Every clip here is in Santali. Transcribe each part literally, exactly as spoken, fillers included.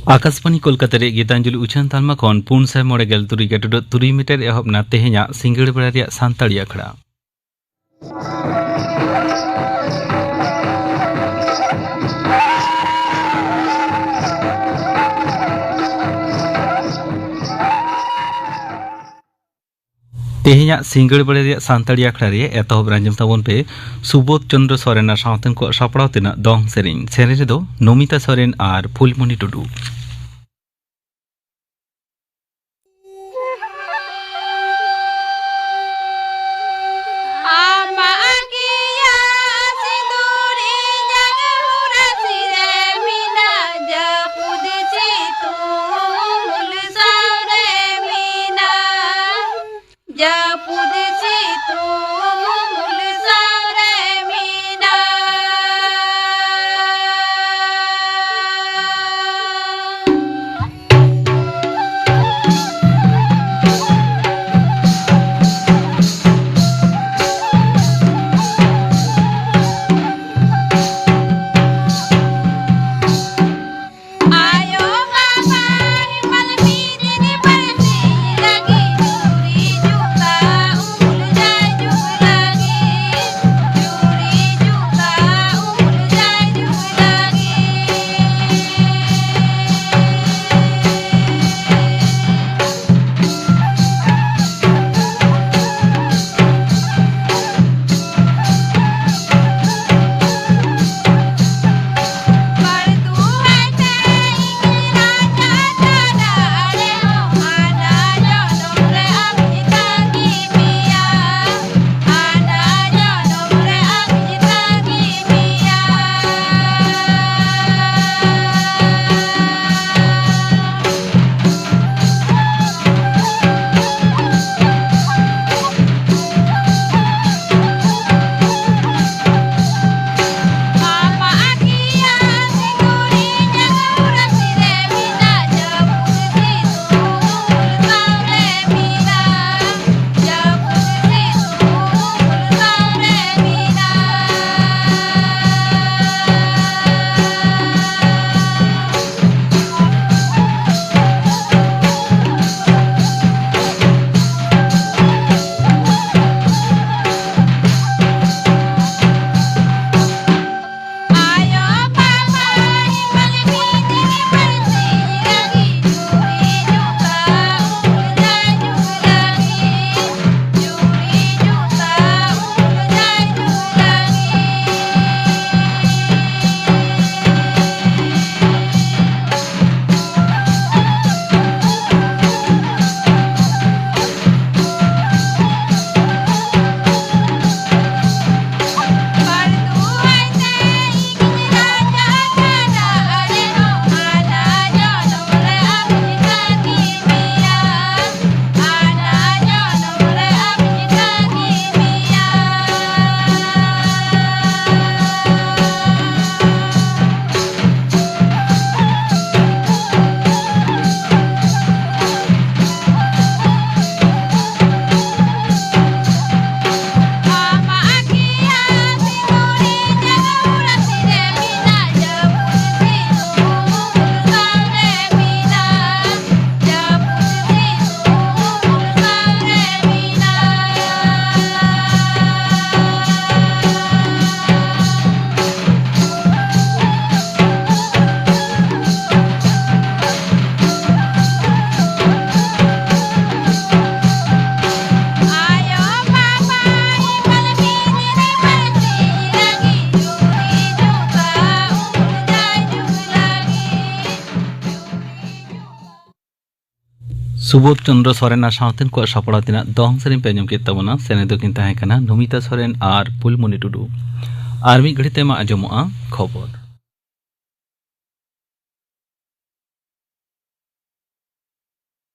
ᱟᱠᱟᱥᱵᱟᱱᱤ ᱠᱳᱞᱠᱟᱛᱟ ᱨᱮᱭᱟᱜ ᱜᱤᱛᱟᱧᱡᱚᱞᱤ ᱩᱪᱷᱟᱹᱱ ᱛᱟᱞᱢᱟ ᱠᱷᱚᱱ ᱯᱩᱱ ᱥᱟᱭ ᱢᱚᱬᱮ ᱜᱮᱞ ᱛᱩᱨᱩᱭ ᱜᱮᱴᱩᱰᱟᱹᱜ ᱛᱩᱨᱩᱭ ᱢᱤᱴᱟᱨ ᱮᱦᱚᱵ ᱮᱱᱟ ᱛᱮᱦᱮᱧᱟᱜ ᱥᱤᱸᱜᱟᱹᱲ ᱵᱮᱲᱟ ᱨᱮᱭᱟᱜ ᱥᱟᱱᱛᱟᱲᱤ ᱟᱠᱷᱲᱟ᱾ ᱛᱮᱦᱮᱧᱟᱜ ᱥᱤᱸᱜᱟᱹᱲ ᱵᱮᱲᱟ ᱨᱮᱭᱟᱜ ᱥᱟᱱᱛᱟᱲᱤ ᱟᱠᱷᱲᱟ ᱨᱮ ᱮᱛᱚᱦᱚᱵ ᱨᱮ ᱟᱸᱡᱚᱢ ᱛᱟᱵᱚᱱ ᱯᱮ ᱥᱩᱵᱳᱫᱷ ᱪᱚᱱᱫᱨᱚ ᱥᱚᱨᱮᱱ ᱟᱨ ᱥᱟᱶᱛᱮᱱ ᱠᱚᱣᱟᱜ ᱥᱟᱯᱲᱟᱣ ᱛᱮᱱᱟᱜ ᱫᱚᱝ ᱥᱮᱨᱮᱧ᱾ ᱥᱮᱨᱮᱧ ᱨᱮᱫᱚ ᱱᱚᱢᱤᱛᱟ ᱥᱚᱨᱮᱱ ᱟᱨ ᱯᱷᱩᱞᱢᱚᱱᱤ ᱴᱩᱰᱩ᱾ ᱟᱢᱟᱜ ᱜᱮᱭᱟ ᱥᱤᱸᱫᱩᱨ ᱤᱧᱟᱜ ᱦᱚᱨᱟᱥᱤ ᱨᱮ ᱢᱮᱱᱟᱜ, ᱡᱟᱹᱯᱩᱫ ᱥᱤᱛᱩᱝ ᱩᱢᱩᱞ ᱥᱟᱶ ᱨᱮ ᱢᱮᱱᱟᱜ, ᱡᱟᱹᱯᱩᱫ ᱥᱤᱛᱩᱝ ᱩᱢᱩᱞ ᱥᱟᱶ ᱨᱮ ᱢᱮᱱᱟᱜ᱾ ᱥᱩᱵᱳᱫᱷ ᱪᱚᱱᱫᱨᱚ ᱥᱚᱨᱮᱱ ᱟᱨ ᱥᱟᱶᱛᱮᱱ ᱠᱚᱣᱟᱜ ᱥᱟᱯᱲᱟᱣ ᱛᱮᱱᱟᱜ ᱫᱚᱝ ᱥᱮᱨᱮᱧ ᱯᱮ ᱟᱸᱡᱚᱢ ᱠᱮᱫ ᱛᱟᱵᱚᱱᱟ᱾ ᱥᱮᱨᱮᱧ ᱫᱚᱠᱤᱱ ᱛᱟᱦᱮᱸ ᱠᱟᱱᱟ ᱱᱚᱢᱤᱛᱟ ᱥᱚᱨᱮᱱ ᱟᱨ ᱯᱩᱞᱢᱚᱱᱤ ᱴᱩᱰᱩ᱾ ᱟᱨ ᱢᱤᱫ ᱜᱷᱟᱹᱲᱤᱡ ᱛᱟᱭᱚᱢ ᱟᱸᱡᱚᱢᱚᱜᱼᱟ ᱠᱷᱚᱵᱚᱨ᱾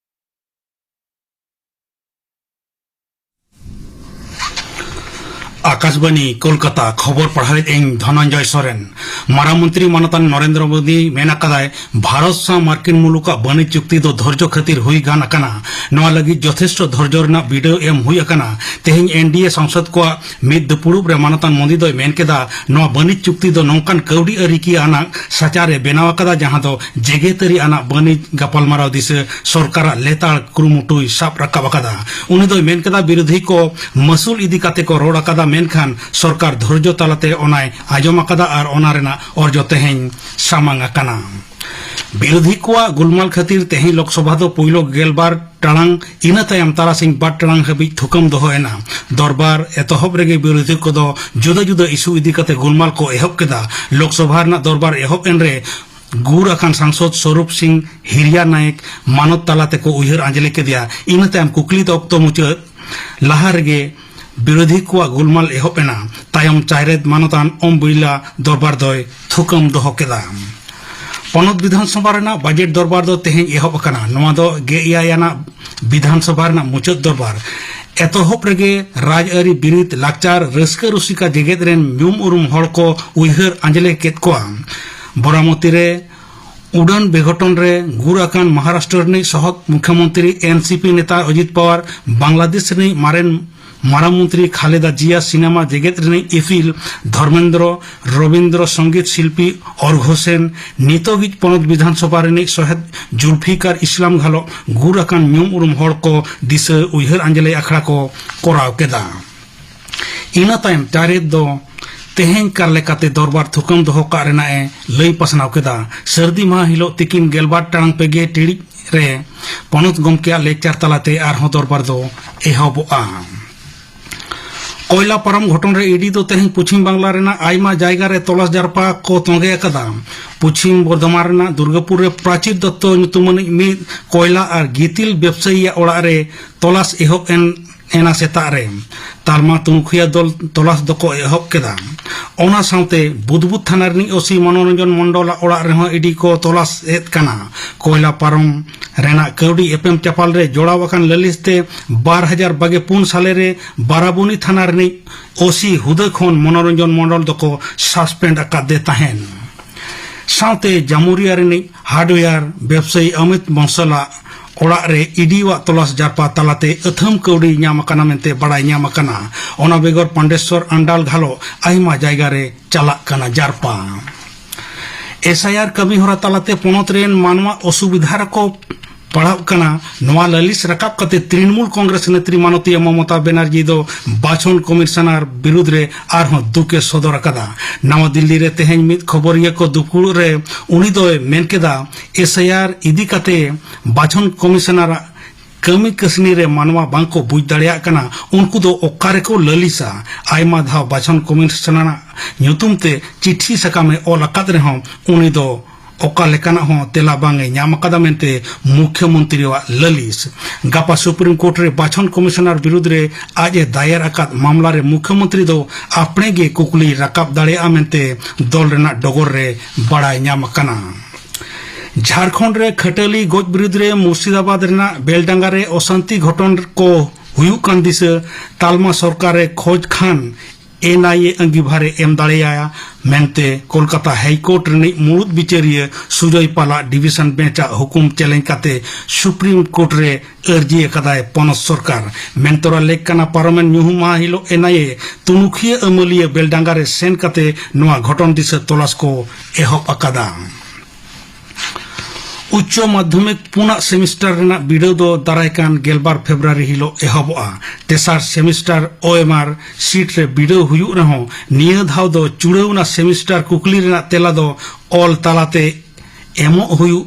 ᱟᱠᱟᱥᱵᱟᱱᱤ, ᱠᱳᱞᱠᱟᱛᱟ, ᱠᱷᱚᱵᱚᱨ ᱯᱟᱲᱦᱟᱣᱮᱫ ᱟᱹᱧ ᱫᱷᱚᱱᱚᱱᱡᱚᱭ ᱥᱚᱨᱮᱱ᱾ ᱢᱟᱨᱟᱝ ᱢᱚᱱᱛᱨᱤ ᱢᱟᱱᱚᱛᱟᱱ ᱱᱚᱨᱮᱱᱫᱨᱚ ᱢᱳᱫᱤ ᱢᱮᱱ ᱟᱠᱟᱫᱟᱭ, ᱵᱷᱟᱨᱚᱛ ᱥᱟᱶ ᱢᱟᱨᱠᱤᱱ ᱢᱩᱞᱩᱠᱟᱜ ᱵᱟᱹᱱᱤᱡᱽ ᱪᱩᱠᱛᱤ ᱫᱚ ᱫᱷᱳᱨᱡᱚ ᱠᱷᱟᱹᱛᱤᱨ ᱦᱩᱭ ᱜᱟᱱ ᱟᱠᱟᱱᱟ᱾ ᱱᱚᱣᱟ ᱞᱟᱹᱜᱤᱫ ᱡᱚᱛᱷᱮᱥᱴᱚ ᱫᱷᱳᱨᱡᱚ ᱨᱮᱱᱟᱜ ᱵᱤᱰᱟᱹᱣ ᱮᱢ ᱦᱩᱭ ᱟᱠᱟᱱᱟ᱾ ᱛᱮᱦᱮᱧ ᱮᱱ ᱰᱤ ᱮ ᱥᱚᱝᱥᱚᱫ ᱠᱚᱣᱟᱜ ᱢᱤᱫ ᱫᱩᱯᱩᱲᱩᱵ ᱨᱮ ᱢᱟᱱᱚᱛᱟᱱ ᱢᱳᱫᱤ ᱫᱚᱭ ᱢᱮᱱ ᱠᱮᱫᱟ, ᱱᱚᱣᱟ ᱵᱟᱹᱱᱤᱡᱽ ᱪᱩᱠᱛᱤ ᱫᱚ ᱱᱚᱝᱠᱟᱱ ᱠᱟᱹᱣᱰᱤ ᱟᱹᱨᱤ ᱠᱤᱭᱟᱹ ᱟᱱᱟᱜ ᱥᱟᱪᱟᱨᱮ ᱵᱮᱱᱟᱣ ᱟᱠᱟᱫᱟ, ᱡᱟᱦᱟᱸ ᱫᱚ ᱡᱮᱜᱮᱛᱟᱹᱨᱤ ᱟᱱᱟᱜ ᱵᱟᱹᱱᱤᱡᱽ ᱜᱟᱯᱟᱞᱢᱟᱨᱟᱣ ᱫᱤᱥᱟᱹ ᱥᱚᱨᱠᱟᱨᱟᱜ ᱞᱮᱛᱟᱲ ᱠᱩᱨᱩᱢᱩᱴᱩᱭ ᱥᱟᱵ ᱨᱟᱠᱟᱵ ᱟᱠᱟᱫᱟ᱾ ᱩᱱᱤ ᱫᱚᱭ ᱢᱮᱱ ᱠᱮᱫᱟ, ᱵᱤᱨᱳᱫᱷᱤ ᱠᱚ ᱢᱟᱹᱥᱩᱞ ᱤᱫᱤ ᱠᱟᱛᱮ ᱠᱚ ᱨᱚᱲ ᱟᱠᱟᱫᱟ, ᱢᱮᱱᱠᱷᱟᱱ ᱥᱚᱨᱠᱟᱨ ᱫᱷᱳᱨᱡᱚ ᱛᱟᱞᱟᱛᱮ ᱚᱱᱟᱭ ᱟᱸᱡᱚᱢ ᱟᱠᱟᱫᱟ ᱟᱨ ᱚᱱᱟ ᱨᱮᱱᱟᱜ ᱚᱨᱡᱚ ᱛᱮᱦᱮᱧ ᱥᱟᱢᱟᱝ ᱟᱠᱟᱱᱟ᱾ ᱵᱤᱨᱳᱫᱷᱤ ᱠᱚᱣᱟᱜ ᱜᱩᱞᱢᱟᱞ ᱠᱷᱟᱹᱛᱤᱨ ᱛᱮᱦᱮᱧ ᱞᱳᱠᱥᱚᱵᱷᱟ ᱫᱚ ᱯᱩᱭᱞᱩ ᱜᱮᱞᱵᱟᱨ ᱴᱟᱲᱟᱝ, ᱤᱱᱟᱹ ᱛᱟᱭᱚᱢ ᱛᱟᱨᱟᱥᱤᱧ ᱵᱟᱨ ᱴᱟᱲᱟᱝ ᱦᱟᱹᱵᱤᱡ ᱛᱷᱩᱠᱟᱹᱢ ᱫᱚᱦᱚ ᱮᱱᱟ᱾ ᱫᱚᱨᱵᱟᱨ ᱮᱛᱚᱦᱚᱵ ᱨᱮᱜᱮ ᱵᱤᱨᱳᱫᱷᱤ ᱠᱚᱫᱚ ᱡᱩᱫᱟᱹ ᱡᱩᱫᱟᱹ ᱤᱥᱩ ᱤᱫᱤ ᱠᱟᱛᱮ ᱜᱩᱞᱢᱟᱞ ᱠᱚ ᱮᱦᱚᱵ ᱠᱮᱫᱟ᱾ ᱞᱳᱠᱥᱚᱵᱷᱟ ᱨᱮᱱᱟᱜ ᱫᱚᱨᱵᱟᱨ ᱮᱦᱚᱵ ᱮᱱ ᱨᱮ ᱜᱩᱨ ᱟᱠᱟᱱ ᱥᱟᱝᱥᱚᱫ ᱥᱚᱨᱩᱯ ᱥᱤᱝ ᱦᱤᱨᱤᱭᱟ ᱱᱟᱭᱮᱠ ᱢᱟᱱᱚᱛ ᱛᱟᱞᱟ ᱛᱮᱠᱚ ᱩᱭᱦᱟᱹᱨ ᱟᱸᱡᱽᱞᱮ ᱠᱮᱫᱮᱭᱟ᱾ ᱤᱱᱟᱹ ᱛᱟᱭᱚᱢ ᱠᱩᱠᱞᱤ ᱫᱚ ᱚᱠᱛᱚ ᱢᱩᱪᱟᱹᱫ ᱞᱟᱦᱟ ᱨᱮᱜᱮ ᱵᱤᱨᱳᱫᱷᱤ ᱠᱚᱣᱟᱜ ᱜᱩᱞᱢᱟᱞ ᱮᱦᱚᱵ ᱮᱱᱟ᱾ ᱛᱟᱭᱚᱢ ᱪᱟᱭᱨᱮᱛ ᱢᱟᱱᱚᱛᱟᱱ ᱳᱢ ᱵᱤᱨᱞᱟ ᱫᱚᱨᱵᱟᱨ ᱫᱚᱭ ᱛᱷᱩᱠᱟᱹᱢ ᱫᱚᱦᱚ ᱠᱮᱫᱟ᱾ ᱯᱚᱱᱚᱛ ᱵᱤᱫᱷᱟᱱ ᱥᱚᱵᱷᱟ ᱨᱮᱱᱟᱜ ᱵᱟᱡᱮᱴ ᱫᱚᱨᱵᱟᱨ ᱫᱚ ᱛᱮᱦᱮᱧ ᱮᱦᱚᱵ ᱟᱠᱟᱱᱟ᱾ ᱱᱚᱣᱟ ᱫᱚ ᱜᱮᱞ ᱮᱭᱟᱭ ᱟᱱᱟᱜ ᱵᱤᱫᱷᱟᱱ ᱥᱚᱵᱷᱟ ᱨᱮᱱᱟᱜ ᱢᱩᱪᱟᱹᱫ ᱫᱚᱨᱵᱟᱨ᱾ ᱮᱛᱚᱦᱚᱵ ᱨᱮᱜᱮ ᱨᱟᱡᱽᱟᱹᱨᱤ ᱵᱤᱨᱤᱫ, ᱞᱟᱠᱪᱟᱨ, ᱨᱟᱹᱥᱠᱟᱹ ᱨᱩᱥᱤᱠᱟ ᱡᱮᱜᱮᱛ ᱨᱮᱱ ᱧᱩᱢ ᱩᱨᱩᱢ ᱦᱚᱲ ᱠᱚ ᱩᱭᱦᱟᱹᱨ ᱟᱸᱡᱽᱞᱮ ᱠᱮᱫ ᱠᱚᱣᱟ᱾ ᱵᱚᱨᱟᱢᱚᱛᱤ ᱨᱮ ᱩᱰᱟᱹᱱ ᱵᱮᱜᱷᱚᱴᱚᱱ ᱨᱮ ᱜᱩᱨ ᱟᱠᱟᱱ ᱢᱚᱦᱟᱨᱟᱥᱴᱨᱚ ᱨᱤᱱᱤᱡ ᱥᱚᱦᱚᱫ ᱢᱩᱠᱷᱭᱚᱢᱚᱱᱛᱨᱤ ᱮᱱ ᱥᱤ ᱯᱤ ᱱᱮᱛᱟ ᱚᱡᱤᱛ ᱯᱟᱣᱟᱨ, ᱵᱟᱝᱞᱟᱫᱮᱥ ᱨᱤᱱᱤᱡ ᱢᱟᱨᱮᱱ ᱢᱟᱨᱟᱝ ᱢᱚᱱᱛᱨᱤ ᱠᱷᱟᱞᱮᱫᱟ ᱡᱤᱭᱟ, ᱥᱤᱱᱮᱢᱟ ᱡᱮᱜᱮᱛ ᱨᱤᱱᱤᱡ ᱤᱯᱤᱞ ᱫᱷᱚᱨᱢᱮᱱᱫᱨᱚ, ᱨᱚᱵᱤᱱᱫᱨᱚ ᱥᱚᱝᱜᱤᱛ ᱥᱤᱞᱯᱤ ᱚᱨᱜᱷᱚᱥᱮᱱ, ᱱᱤᱛᱚᱜᱤᱡ ᱯᱚᱱᱚᱛ ᱵᱤᱫᱷᱟᱱ ᱥᱚᱵᱷᱟ ᱨᱤᱱᱤᱡ ᱥᱚᱦᱮᱫ ᱡᱩᱞᱯᱷᱤᱠᱟᱨ ᱤᱥᱞᱟᱢ ᱜᱷᱟᱞᱚ ᱜᱩᱨ ᱟᱠᱟᱱ ᱧᱩᱢ ᱩᱨᱩᱢ ᱦᱚᱲ ᱠᱚ ᱫᱤᱥᱟᱹ ᱩᱭᱦᱟᱹᱨ ᱟᱸᱡᱽᱞᱮ ᱟᱠᱷᱲᱟ ᱠᱚ ᱠᱚᱨᱟᱣ ᱠᱮᱫᱟ᱾ ᱤᱱᱟᱹ ᱛᱟᱭᱚᱢ ᱪᱟᱨᱮᱛ ᱫᱚ ᱛᱮᱦᱮᱧ ᱠᱟᱨ ᱞᱮᱠᱟᱛᱮ ᱫᱚᱨᱵᱟᱨ ᱛᱷᱩᱠᱟᱹᱢ ᱫᱚᱦᱚ ᱠᱟᱜ ᱨᱮᱱᱟᱜ ᱮ ᱞᱟᱹᱭ ᱯᱟᱥᱱᱟᱣ ᱠᱮᱫᱟ᱾ ᱥᱟᱹᱨᱫᱤ ᱢᱟᱦᱟ ᱦᱤᱞᱳᱜ ᱛᱤᱠᱤᱱ ᱜᱮᱞᱵᱟᱨ ᱴᱟᱲᱟᱝ ᱯᱮᱜᱮ ᱴᱤᱲᱤᱡ ᱨᱮ ᱯᱚᱱᱚᱛ ᱜᱚᱢᱠᱮᱭᱟᱜ ᱞᱮᱠᱪᱟᱨ ᱛᱟᱞᱟᱛᱮ ᱟᱨᱦᱚᱸ ᱫᱚᱨᱵᱟᱨ ᱫᱚ ᱮᱦᱚᱵᱚᱜᱼᱟ᱾ ᱠᱚᱭᱞᱟ ᱯᱟᱨᱚᱢ ᱜᱷᱚᱴᱚᱱ ᱨᱮ ᱤᱰᱤ ᱫᱚ ᱛᱮᱦᱮᱧ ᱯᱚᱪᱷᱤᱢ ᱵᱟᱝᱞᱟ ᱨᱮᱱᱟᱜ ᱟᱭᱢᱟ ᱡᱟᱭᱜᱟ ᱨᱮ ᱛᱚᱞᱟᱥ ᱡᱟᱨᱯᱟ ᱠᱚ ᱛᱚᱸᱜᱮ ᱟᱠᱟᱫᱟ᱾ ᱯᱚᱪᱷᱤᱢ ᱵᱚᱨᱫᱷᱚᱢᱟᱱ ᱨᱮᱱᱟᱜ ᱫᱩᱨᱜᱟᱯᱩᱨ ᱨᱮ ᱯᱨᱟᱪᱤᱨ ᱫᱚᱛᱛᱚ ᱧᱩᱛᱩᱢᱟᱱᱤᱡ ᱢᱤᱫ ᱠᱚᱭᱞᱟ ᱟᱨ ᱜᱤᱛᱤᱞ ᱵᱮᱵᱥᱟᱭᱤᱭᱟᱜ ᱚᱲᱟᱜ ᱨᱮ ᱛᱚᱞᱟᱥ ᱮᱦᱚᱵ ᱮᱱ ᱮᱱᱟ ᱥᱮᱛᱟᱜ ᱨᱮ᱾ ᱛᱟᱞᱢᱟ ᱛᱩᱱᱠᱷᱤᱭᱟᱹ ᱫᱚᱞ ᱛᱚᱞᱟᱥ ᱫᱚᱠᱚ ᱮᱦᱚᱵ ᱠᱮᱫᱟ᱾ ᱚᱱᱟ ᱥᱟᱶᱛᱮ ᱵᱩᱫᱵᱩᱫ ᱛᱷᱟᱱᱟ ᱨᱤᱱᱤᱡ ᱳᱥᱤ ᱢᱚᱱᱳᱨᱚᱧᱡᱚᱱ ᱢᱚᱱᱰᱚᱞᱟᱜ ᱚᱲᱟᱜ ᱨᱮᱦᱚᱸ ᱤᱰᱤ ᱠᱚ ᱛᱚᱞᱟᱥ ᱮᱫ ᱠᱟᱱᱟ᱾ ᱠᱚᱭᱞᱟ ᱯᱟᱨᱚᱢ ᱨᱮᱱᱟᱜ ᱠᱟᱹᱣᱰᱤ ᱮᱯᱮᱢ ᱪᱟᱯᱟᱞ ᱨᱮ ᱡᱚᱲᱟᱣ ᱟᱠᱟᱱ ᱞᱟᱹᱞᱤᱥ ᱛᱮ ᱵᱟᱨ ᱦᱟᱡᱟᱨ ᱵᱟᱜᱮ ᱯᱩᱱ ᱥᱟᱞᱮ ᱨᱮ ᱵᱟᱨᱟᱵᱚᱱᱤ ᱛᱷᱟᱱᱟ ᱨᱤᱱᱤᱡ ᱳᱥᱤ ᱦᱩᱫᱟᱹ ᱠᱷᱚᱱ ᱢᱚᱱᱳᱨᱚᱧᱡᱚᱱ ᱢᱚᱱᱰᱚᱞ ᱫᱚᱠᱚ ᱥᱟᱥᱯᱮᱱᱰ ᱟᱠᱟᱫᱮ ᱛᱟᱦᱮᱸᱱ᱾ ᱥᱟᱶᱛᱮ ᱡᱟᱢᱩᱨᱤᱭᱟ ᱨᱤᱱᱤᱡ ᱦᱟᱨᱰᱣᱮᱭᱟᱨ ᱵᱮᱵᱥᱟᱭᱤ ᱚᱢᱤᱛ ᱵᱚᱝᱥᱚᱞᱟᱜ ᱚᱲᱟᱜ ᱨᱮ ᱤᱰᱤᱣᱟᱜ ᱛᱚᱞᱟᱥ ᱡᱟᱨᱯᱟ ᱛᱟᱞᱟᱛᱮ ᱟᱹᱛᱷᱟᱹᱢ ᱠᱟᱹᱣᱰᱤ ᱧᱟᱢ ᱟᱠᱟᱱᱟ ᱢᱮᱱᱛᱮ ᱵᱟᱲᱟᱭ ᱧᱟᱢ ᱟᱠᱟᱱᱟ᱾ ᱚᱱᱟ ᱵᱮᱜᱚᱨ ᱯᱟᱱᱰᱮᱥᱣᱚᱨ ᱟᱱᱰᱟᱞ ᱜᱷᱟᱞᱚ ᱟᱭᱢᱟ ᱡᱟᱭᱜᱟ ᱨᱮ ᱪᱟᱞᱟᱜ ᱠᱟᱱᱟ ᱡᱟᱨᱯᱟ᱾ ᱮᱥ ᱟᱭ ᱟᱨ ᱠᱟᱹᱢᱤ ᱦᱚᱨᱟ ᱛᱟᱞᱟᱛᱮ ᱯᱚᱱᱚᱛ ᱨᱮᱱ ᱢᱟᱱᱣᱟ ᱚᱥᱩᱵᱤᱫᱷᱟ ᱨᱮᱠᱚ ᱯᱟᱲᱟᱣᱜ ᱠᱟᱱᱟ᱾ ᱱᱚᱣᱟ ᱞᱟᱹᱞᱤᱥ ᱨᱟᱠᱟᱵ ᱠᱟᱛᱮ ᱛᱨᱤᱱᱢᱩᱞ ᱠᱚᱝᱜᱨᱮᱥ ᱱᱮᱛᱨᱤ ᱢᱟᱱᱚᱛᱤᱭᱟ ᱢᱚᱢᱚᱛᱟ ᱵᱮᱱᱟᱨᱡᱤ ᱫᱚ ᱵᱟᱪᱷᱚᱱ ᱠᱚᱢᱤᱥᱚᱱᱟᱨ ᱵᱤᱨᱩᱫᱽ ᱨᱮ ᱟᱨᱦᱚᱸ ᱫᱩᱠ ᱮ ᱥᱚᱫᱚᱨ ᱟᱠᱟᱫᱟ᱾ ᱱᱟᱣᱟ ᱫᱤᱞᱞᱤ ᱨᱮ ᱛᱮᱦᱮᱧ ᱢᱤᱫ ᱠᱷᱚᱵᱚᱨᱤᱭᱟᱹ ᱠᱚ ᱫᱩᱯᱲᱩᱵ ᱨᱮ ᱩᱱᱤ ᱫᱚᱭ ᱢᱮᱱ ᱠᱮᱫᱟ, ᱮᱥ ᱟᱭ ᱟᱨ ᱤᱫᱤ ᱠᱟᱛᱮ ᱵᱟᱪᱷᱚᱱ ᱠᱚᱢᱤᱥᱚᱱᱟᱨᱟᱜ ᱠᱟᱹᱢᱤ ᱠᱟᱹᱥᱱᱤ ᱨᱮ ᱢᱟᱱᱣᱟ ᱵᱟᱝ ᱠᱚ ᱵᱩᱡᱽ ᱫᱟᱲᱮᱭᱟᱜ ᱠᱟᱱᱟ, ᱩᱱᱠᱩ ᱫᱚ ᱚᱠᱟ ᱨᱮᱠᱚ ᱞᱟᱹᱞᱤᱥᱟ᱾ ᱟᱭᱢᱟ ᱫᱷᱟᱣ ᱵᱟᱪᱷᱚᱱ ᱠᱚᱢᱤᱥᱚᱱᱟᱨᱟᱜ ᱧᱩᱛᱩᱢ ᱛᱮ ᱪᱤᱴᱷᱤ ᱥᱟᱠᱟᱢ ᱮ ᱚᱞ ᱟᱠᱟᱫ ᱨᱮᱦᱚᱸ ᱩᱱᱤ ᱫᱚ ᱚᱠᱟ ᱞᱮᱠᱟᱱᱟᱜ ᱦᱚᱸ ᱛᱮᱞᱟ ᱵᱟᱝ ᱮ ᱧᱟᱢ ᱟᱠᱟᱫᱟ ᱢᱮᱱᱛᱮ ᱢᱩᱠᱷᱭᱚᱢᱚᱱᱛᱨᱤᱭᱟᱜ ᱞᱟᱹᱞᱤᱥ᱾ ᱜᱟᱯᱟ ᱥᱩᱯᱨᱤᱢ ᱠᱳᱨᱴ ᱨᱮ ᱵᱟᱪᱷᱚᱱ ᱠᱚᱢᱤᱥᱚᱱᱟᱨ ᱵᱤᱨᱩᱫᱽ ᱨᱮ ᱟᱡ ᱮ ᱫᱟᱭᱮᱨ ᱟᱠᱟᱫ ᱢᱟᱢᱞᱟ ᱨᱮ ᱢᱩᱠᱷᱭᱚᱢᱚᱱᱛᱨᱤ ᱫᱚ ᱟᱯᱲᱮ ᱜᱮ ᱠᱩᱠᱞᱤᱭ ᱨᱟᱠᱟᱵ ᱫᱟᱲᱮᱭᱟᱜᱼᱟ ᱢᱮᱱᱛᱮ ᱫᱚᱞ ᱨᱮᱱᱟᱜ ᱰᱚᱜᱚᱨ ᱨᱮ ᱵᱟᱲᱟᱭ ᱧᱟᱢ ᱟᱠᱟᱱᱟ᱾ ᱡᱷᱟᱲᱠᱷᱚᱸᱰ ᱨᱮ ᱠᱷᱟᱹᱴᱟᱹᱞᱤ ᱜᱚᱡ ᱵᱤᱨᱩᱫᱽ ᱨᱮ ᱢᱩᱨᱥᱤᱫᱟᱵᱟᱫᱽ ᱨᱮᱱᱟᱜ ᱵᱮᱞᱰᱟᱸᱜᱟ ᱨᱮ ᱚᱥᱟᱱᱛᱤ ᱜᱷᱚᱴᱚᱱ ᱠᱚ ᱦᱩᱭᱩᱜ ᱠᱟᱱ ᱫᱤᱥᱟᱹ ᱛᱟᱞᱢᱟ ᱥᱚᱨᱠᱟᱨ ᱮ ᱠᱷᱚᱡᱽ ᱠᱷᱟᱱ ᱮᱱ ᱟᱭ ᱮ ᱟᱹᱜᱤᱵᱷᱟᱨ ᱮ ᱮᱢ ᱫᱟᱲᱮᱭᱟᱭᱟ ᱢᱮᱱᱛᱮ ᱠᱳᱞᱠᱟᱛᱟ ᱦᱟᱭ ᱠᱳᱨᱴ ᱨᱤᱱᱤᱡ ᱢᱩᱲᱩᱫ ᱵᱤᱪᱟᱹᱨᱤᱭᱟᱹ ᱥᱩᱡᱚᱭ ᱯᱟᱞᱟᱜ ᱰᱤᱵᱤᱥᱚᱱ ᱵᱮᱧᱪ ᱟᱜ ᱦᱩᱠᱩᱢ ᱪᱮᱞᱮᱧ ᱠᱟᱛᱮ ᱥᱩᱯᱨᱤᱢ ᱠᱳᱨᱴ ᱨᱮ ᱟᱹᱨᱡᱤ ᱟᱠᱟᱫᱟᱭ ᱯᱚᱱᱚᱛ ᱥᱚᱨᱠᱟᱨ᱾ ᱢᱮᱱᱛᱚᱨᱟ ᱞᱮᱠ ᱠᱟᱱᱟ, ᱯᱟᱨᱚᱢᱮᱱ ᱧᱩᱦᱩᱢ ᱢᱟᱦᱟ ᱦᱤᱞᱳᱜ ᱮᱱ ᱟᱭ ᱮ ᱛᱩᱱᱩᱠᱷᱤᱭᱟᱹ ᱟᱹᱢᱟᱹᱞᱤᱭᱟᱹ ᱵᱮᱞᱰᱟᱸᱜᱟ ᱨᱮ ᱥᱮᱱ ᱠᱟᱛᱮ ᱱᱚᱣᱟ ᱜᱷᱚᱴᱚᱱ ᱫᱤᱥᱟᱹ ᱛᱚᱞᱟᱥ ᱠᱚ ᱮᱦᱚᱵ ᱟᱠᱟᱫᱟ᱾ ᱩᱪᱪᱚ ᱢᱟᱫᱽᱫᱷᱚᱢᱤᱠ ᱯᱩᱱᱟᱜ ᱥᱮᱢᱤᱥᱴᱟᱨ ᱨᱮᱱᱟᱜ ᱵᱤᱰᱟᱹᱣ ᱫᱚ ᱫᱟᱨᱟᱭ ᱠᱟᱱ ᱜᱮᱞᱵᱟᱨ ᱯᱷᱮᱵᱽᱨᱩᱣᱟᱨᱤ ᱦᱤᱞᱳᱜ ᱮᱦᱚᱵᱚᱜᱼᱟ᱾ ᱛᱮᱥᱟᱨ ᱥᱮᱢᱤᱥᱴᱟᱨ ᱳ ᱮᱢ ᱟᱨ ᱥᱤᱴ ᱨᱮ ᱵᱤᱰᱟᱹᱣ ᱦᱩᱭᱩᱜ ᱨᱮᱦᱚᱸ, ᱱᱤᱭᱟᱹ ᱫᱷᱟᱣ ᱫᱚ ᱪᱩᱲᱟᱹᱣᱱᱟ ᱥᱮᱢᱤᱥᱴᱟᱨ ᱠᱩᱠᱞᱤ ᱨᱮᱱᱟᱜ ᱛᱮᱞᱟ ᱫᱚ ᱚᱞ ᱛᱟᱞᱟᱛᱮ ᱮᱢᱚᱜ ᱦᱩᱭᱩᱜ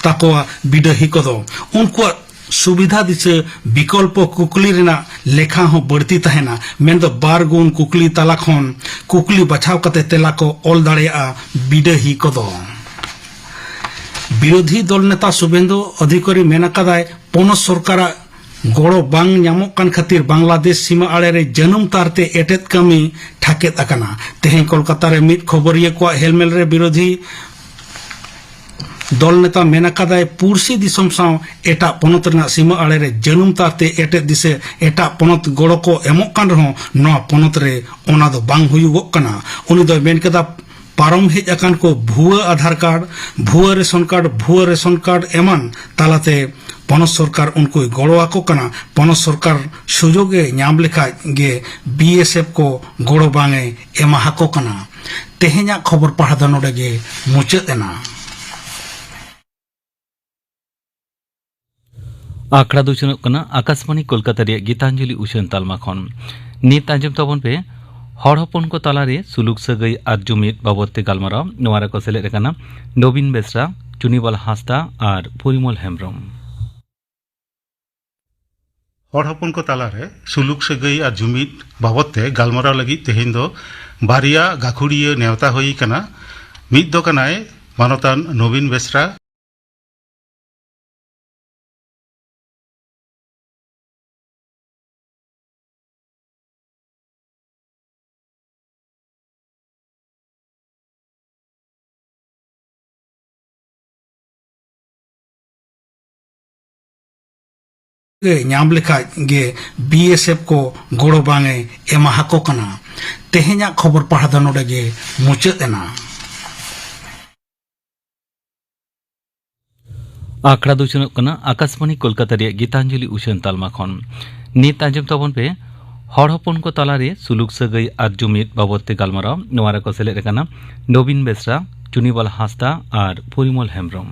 ᱛᱟᱠᱚᱣᱟ ᱵᱤᱰᱟᱹᱦᱤ ᱠᱚᱫᱚ᱾ ᱩᱱᱠᱩᱣᱟᱜ ᱥᱩᱵᱤᱫᱷᱟ ᱫᱤᱥᱟᱹ ᱵᱤᱠᱚᱞᱯᱚ ᱠᱩᱠᱞᱤ ᱨᱮᱱᱟᱜ ᱞᱮᱠᱷᱟ ᱦᱚᱸ ᱵᱟᱹᱲᱛᱤ ᱛᱟᱦᱮᱱᱟ, ᱢᱮᱱᱫᱚ ᱵᱟᱨ ᱜᱩᱱ ᱠᱩᱠᱞᱤ ᱛᱟᱞᱟ ᱠᱷᱚᱱ ᱠᱩᱠᱞᱤ ᱵᱟᱪᱷᱟᱣ ᱠᱟᱛᱮ ᱛᱮᱞᱟ ᱠᱚ ᱚᱞ ᱫᱟᱲᱮᱭᱟᱜᱼᱟ ᱵᱤᱰᱟᱹᱦᱤ ᱠᱚᱫᱚ᱾ ᱵᱤᱨᱳᱫᱷᱤ ᱫᱚᱞ ᱱᱮᱛᱟ ᱥᱩᱵᱷᱮᱱᱫᱩ ᱚᱫᱷᱤᱠᱟᱨᱤ ᱢᱮᱱ ᱟᱠᱟᱫᱟᱭ, ᱯᱚᱱᱚᱛ ᱥᱚᱨᱠᱟᱨᱟᱜ ᱜᱚᱲᱚ ᱵᱟᱝ ᱧᱟᱢᱚᱜ ᱠᱟᱱ ᱠᱷᱟᱹᱛᱤᱨ ᱵᱟᱝᱞᱟᱫᱮᱥ ᱥᱤᱢᱟᱹ ᱟᱲᱮ ᱨᱮ ᱡᱟᱹᱱᱩᱢ ᱛᱟᱨ ᱛᱮ ᱮᱴᱮᱫ ᱠᱟᱹᱢᱤ ᱴᱷᱟᱠᱮᱫ ᱟᱠᱟᱱᱟ᱾ ᱛᱮᱦᱮᱧ ᱠᱳᱞᱠᱟᱛᱟ ᱨᱮ ᱢᱤᱫ ᱠᱷᱚᱵᱚᱨᱤᱭᱟᱹ ᱠᱚᱣᱟᱜ ᱦᱮᱞᱢᱮᱞ ᱨᱮ ᱵᱤᱨᱳᱫᱷᱤ ᱫᱚᱞ ᱱᱮᱛᱟ ᱢᱮᱱ ᱟᱠᱟᱫᱟᱭ, ᱯᱩᱲᱥᱤ ᱫᱤᱥᱚᱢ ᱥᱟᱶ ᱮᱴᱟᱜ ᱯᱚᱱᱚᱛ ᱨᱮᱱᱟᱜ ᱥᱤᱢᱟᱹ ᱟᱲᱮ ᱨᱮ ᱡᱟᱹᱱᱩᱢ ᱛᱟᱨ ᱛᱮ ᱮᱴᱮᱫ ᱫᱤᱥᱟᱹ ᱮᱴᱟᱜ ᱯᱚᱱᱚᱛ ᱜᱚᱲᱚ ᱠᱚ ᱮᱢᱚᱜ ᱠᱟᱱ ᱨᱮᱦᱚᱸ ᱱᱚᱣᱟ ᱯᱚᱱᱚᱛ ᱨᱮ ᱚᱱᱟ ᱫᱚ ᱵᱟᱝ ᱦᱩᱭᱩᱜᱚᱜ ᱠᱟᱱᱟ᱾ ᱩᱱᱤ ᱫᱚᱭ ᱢᱮᱱ ᱠᱮᱫᱟ, ᱯᱟᱨᱚᱢ ᱦᱮᱡ ᱟᱠᱟᱱ ᱠᱚ ᱵᱷᱩᱣᱟᱹ ᱟᱫᱷᱟᱨ ᱠᱟᱨᱰ, ᱵᱷᱩᱣᱟᱹ ᱨᱮᱥᱚᱱ ᱠᱟᱨᱰ, ᱵᱷᱩᱣᱟᱹ ᱨᱮᱥᱚᱱ ᱠᱟᱨᱰ ᱮᱢᱟᱱ ᱛᱟᱞᱟᱛᱮ ᱯᱚᱱᱚᱛ ᱥᱚᱨᱠᱟᱨ ᱩᱱᱠᱩᱭ ᱜᱚᱲᱚ ᱟᱠᱚ ᱠᱟᱱᱟ᱾ ᱯᱚᱱᱚᱛ ᱥᱚᱨᱠᱟᱨ ᱥᱩᱡᱳᱜᱽ ᱮ ᱧᱟᱢ ᱞᱮᱠᱷᱟᱡ ᱜᱮ ᱵᱤ ᱮᱥ ᱮᱯᱷ ᱠᱚ ᱜᱚᱲᱚ ᱵᱟᱝ ᱮ ᱮᱢᱟ ᱦᱟᱠᱚ ᱠᱟᱱᱟ᱾ ᱛᱮᱦᱮᱧᱟᱜ ᱠᱷᱚᱵᱚᱨ ᱯᱟᱲᱦᱟᱣ ᱫᱚ ᱱᱚᱰᱮ ᱜᱮ ᱢᱩᱪᱟᱹᱫ ᱮᱱᱟ᱾ ᱟᱠᱷᱲᱟ ᱫᱚ ᱩᱪᱷᱟᱹᱱᱚᱜ ᱠᱟᱱᱟ ᱟᱠᱟᱥᱵᱟᱬᱤ ᱠᱳᱞᱠᱟᱛᱟ ᱨᱮᱭᱟᱜ ᱜᱤᱛᱟᱧᱡᱚᱞᱤ ᱩᱪᱷᱟᱹᱱ ᱛᱟᱞᱢᱟ ᱠᱷᱚᱱ᱾ ᱱᱤᱛ ᱟᱸᱡᱚᱢ ᱛᱟᱵᱚᱱ ᱯᱮ ᱦᱚᱲ ᱦᱚᱯᱚᱱ ᱠᱚ ᱛᱟᱞᱟᱨᱮ ᱥᱩᱞᱩᱠ ᱥᱟᱹᱜᱟᱹᱭ ᱟᱨ ᱡᱩᱢᱤᱫ ᱵᱟᱵᱚᱫ ᱛᱮ ᱜᱟᱞᱢᱟᱨᱟᱣ᱾ ᱱᱚᱣᱟ ᱨᱮᱠᱚ ᱥᱮᱞᱮᱫ ᱟᱠᱟᱱᱟ ᱱᱚᱵᱤᱱ ᱵᱮᱥᱨᱟ, ᱪᱩᱱᱤᱵᱟᱞᱟ ᱦᱟᱸᱥᱫᱟ ᱟᱨ ᱯᱚᱨᱤᱢᱚᱞ ᱦᱮᱢᱵᱨᱚᱢ᱾ ᱦᱚᱲ ᱦᱚᱯᱚᱱ ᱠᱚ ᱛᱟᱞᱟᱨᱮ ᱥᱩᱞᱩᱠ ᱥᱟᱹᱜᱟᱹᱭ ᱟᱨ ᱡᱩᱢᱤᱫ ᱵᱟᱵᱚᱫ ᱛᱮ ᱜᱟᱞᱢᱟᱨᱟᱣ ᱞᱟᱹᱜᱤᱫ ᱛᱮᱦᱮᱧ ᱫᱚ ᱵᱟᱨᱭᱟ ᱜᱟᱹᱠᱷᱩᱲᱤᱭᱟᱹ ᱱᱮᱣᱛᱟ ᱦᱩᱭ ᱟᱠᱟᱱᱟ᱾ ᱢᱤᱫ ᱫᱚ ᱠᱟᱱᱟᱭ ᱢᱟᱱᱚᱛᱟᱱ ᱱᱚᱵᱤᱱ ᱵᱮᱥᱨᱟ᱾ ᱜᱮ ᱧᱟᱢ ᱞᱮᱠᱷᱟᱡ ᱜᱮ ᱵᱤ ᱮᱥ ᱮᱯᱷ ᱠᱚ ᱜᱚᱲᱚ ᱵᱟᱝ ᱮ ᱮᱢᱟ ᱦᱟᱠᱚ ᱠᱟᱱᱟ᱾ ᱛᱮᱦᱮᱧᱟᱜ ᱠᱷᱚᱵᱚᱨ ᱯᱟᱲᱦᱟᱣ ᱫᱚ ᱱᱚᱰᱮ ᱜᱮ ᱢᱩᱪᱟᱹᱫ ᱮᱱᱟ᱾ ᱟᱠᱷᱲᱟ ᱫᱚ ᱩᱪᱷᱟᱹᱱᱚᱜ ᱠᱟᱱᱟ ᱟᱠᱟᱥᱵᱟᱬᱤ ᱠᱳᱞᱠᱟᱛᱟ ᱨᱮᱭᱟᱜ ᱜᱤᱛᱟᱧᱡᱚᱞᱤ ᱩᱪᱷᱟᱹᱱ ᱛᱟᱞᱢᱟ ᱠᱷᱚᱱ᱾ ᱱᱤᱛ ᱟᱸᱡᱚᱢ ᱛᱟᱵᱚᱱ ᱯᱮ ᱦᱚᱲ ᱦᱚᱯᱚᱱ ᱠᱚ ᱛᱟᱞᱟᱨᱮ ᱥᱩᱞᱩᱠ ᱥᱟᱹᱜᱟᱹᱭ ᱟᱨ ᱡᱩᱢᱤᱫ ᱵᱟᱵᱚᱫ ᱛᱮ ᱜᱟᱞᱢᱟᱨᱟᱣ᱾ ᱱᱚᱣᱟ ᱨᱮᱠᱚ ᱥᱮᱞᱮᱫ ᱟᱠᱟᱱᱟ ᱱᱚᱵᱤᱱ ᱵᱮᱥᱨᱟ, ᱪᱩᱱᱤᱵᱟᱞᱟ ᱦᱟᱸᱥᱫᱟ ᱟᱨ ᱯᱚᱨᱤᱢᱚᱞ ᱦᱮᱢᱵᱨᱚᱢ᱾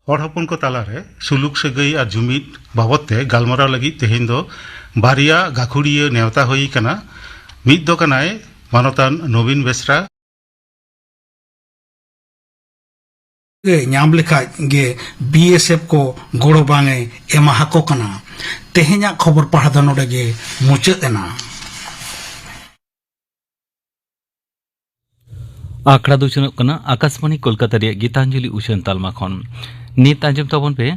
ᱦᱚᱲ ᱦᱚᱯᱚᱱ ᱠᱚ ᱛᱟᱞᱟᱨᱮ ᱥᱩᱞᱩᱠ ᱥᱟᱹᱜᱟᱹᱭ ᱟᱨ ᱡᱩᱢᱤᱫ ᱵᱟᱵᱚᱫ ᱛᱮ ᱜᱟᱞᱢᱟᱨᱟᱣ ᱞᱟᱹᱜᱤᱫ ᱛᱮᱦᱮᱧ ᱫᱚ ᱵᱟᱨᱭᱟ ᱜᱟᱹᱠᱷᱩᱲᱤᱭᱟᱹ ᱱᱮᱣᱛᱟ ᱦᱩᱭ ᱟᱠᱟᱱᱟ᱾ ᱢᱤᱫ ᱫᱚ ᱠᱟᱱᱟᱭ ᱢᱟᱱᱚᱛᱟᱱ ᱱᱚᱵᱤᱱ ᱵᱮᱥᱨᱟ᱾ ᱮ ᱧᱟᱢ ᱞᱮᱠᱷᱟᱡ ᱜᱮ ᱵᱤ ᱮᱥ ᱮᱯᱷ ᱠᱚ ᱜᱚᱲᱚ ᱵᱟᱝ ᱮ ᱮᱢᱟ ᱦᱟᱠᱚ ᱠᱟᱱᱟ᱾ ᱛᱮᱦᱮᱧᱟᱜ ᱠᱷᱚᱵᱚᱨ ᱯᱟᱲᱦᱟᱣ ᱫᱚ ᱱᱚᱰᱮ ᱜᱮ ᱢᱩᱪᱟᱹᱫ ᱮᱱᱟ᱾ ᱟᱠᱷᱲᱟ ᱫᱚ ᱩᱪᱷᱟᱹᱱᱚᱜ ᱠᱟᱱᱟ ᱟᱠᱟᱥᱵᱟᱬᱤ ᱠᱳᱞᱠᱟᱛᱟ ᱨᱮᱭᱟᱜ ᱜᱤᱛᱟᱧᱡᱚᱞᱤ ᱩᱪᱷᱟᱹᱱ ᱛᱟᱞᱢᱟ ᱠᱷᱚᱱ᱾ ᱱᱤᱛ ᱟᱸᱡᱚᱢ ᱛᱟᱵᱚᱱ ᱯᱮ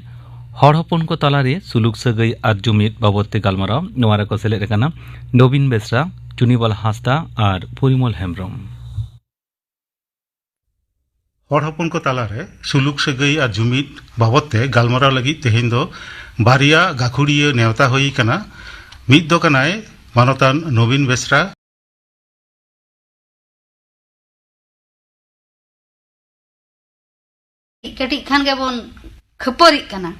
ᱦᱚᱲ ᱦᱚᱯᱚᱱ ᱠᱚ ᱛᱟᱞᱟᱨᱮ ᱥᱩᱞᱩᱠ ᱥᱟᱹᱜᱟᱹᱭ ᱟᱨ ᱡᱩᱢᱤᱫ ᱵᱟᱵᱚᱫ ᱛᱮ ᱜᱟᱞᱢᱟᱨᱟᱣ᱾ ᱱᱚᱣᱟ ᱨᱮᱠᱚ ᱥᱮᱞᱮᱫ ᱟᱠᱟᱱᱟ ᱱᱚᱵᱤᱱ ᱵᱮᱥᱨᱟ, ᱪᱩᱱᱤᱵᱟᱞᱟ ᱦᱟᱸᱥᱫᱟ ᱟᱨ ᱯᱚᱨᱤᱢᱚᱞ ᱦᱮᱢᱵᱨᱚᱢ᱾ ᱦᱚᱲ ᱦᱚᱯᱚᱱ ᱠᱚ ᱛᱟᱞᱟᱨᱮ ᱥᱩᱞᱩᱠ ᱥᱟᱹᱜᱟᱹᱭ ᱟᱨ ᱡᱩᱢᱤᱫ ᱵᱟᱵᱚᱫ ᱛᱮ ᱜᱟᱞᱢᱟᱨᱟᱣ ᱞᱟᱹᱜᱤᱫ ᱛᱮᱦᱮᱧ ᱫᱚ ᱵᱟᱨᱭᱟ ᱜᱟᱹᱠᱷᱩᱲᱤᱭᱟᱹ ᱱᱮᱣᱛᱟ ᱦᱩᱭ ᱟᱠᱟᱱᱟ᱾ ᱢᱤᱫ ᱫᱚ ᱠᱟᱱᱟᱭ ᱢᱟᱱᱚᱛᱟᱱ ᱱᱚᱵᱤᱱ ᱵᱮᱥᱨᱟ᱾ ᱠᱟᱹᱴᱤᱡ ᱠᱷᱟᱱ ᱜᱮᱵᱚᱱ ᱠᱷᱟᱹᱯᱟᱹᱨᱤᱜ ᱠᱟᱱᱟ᱾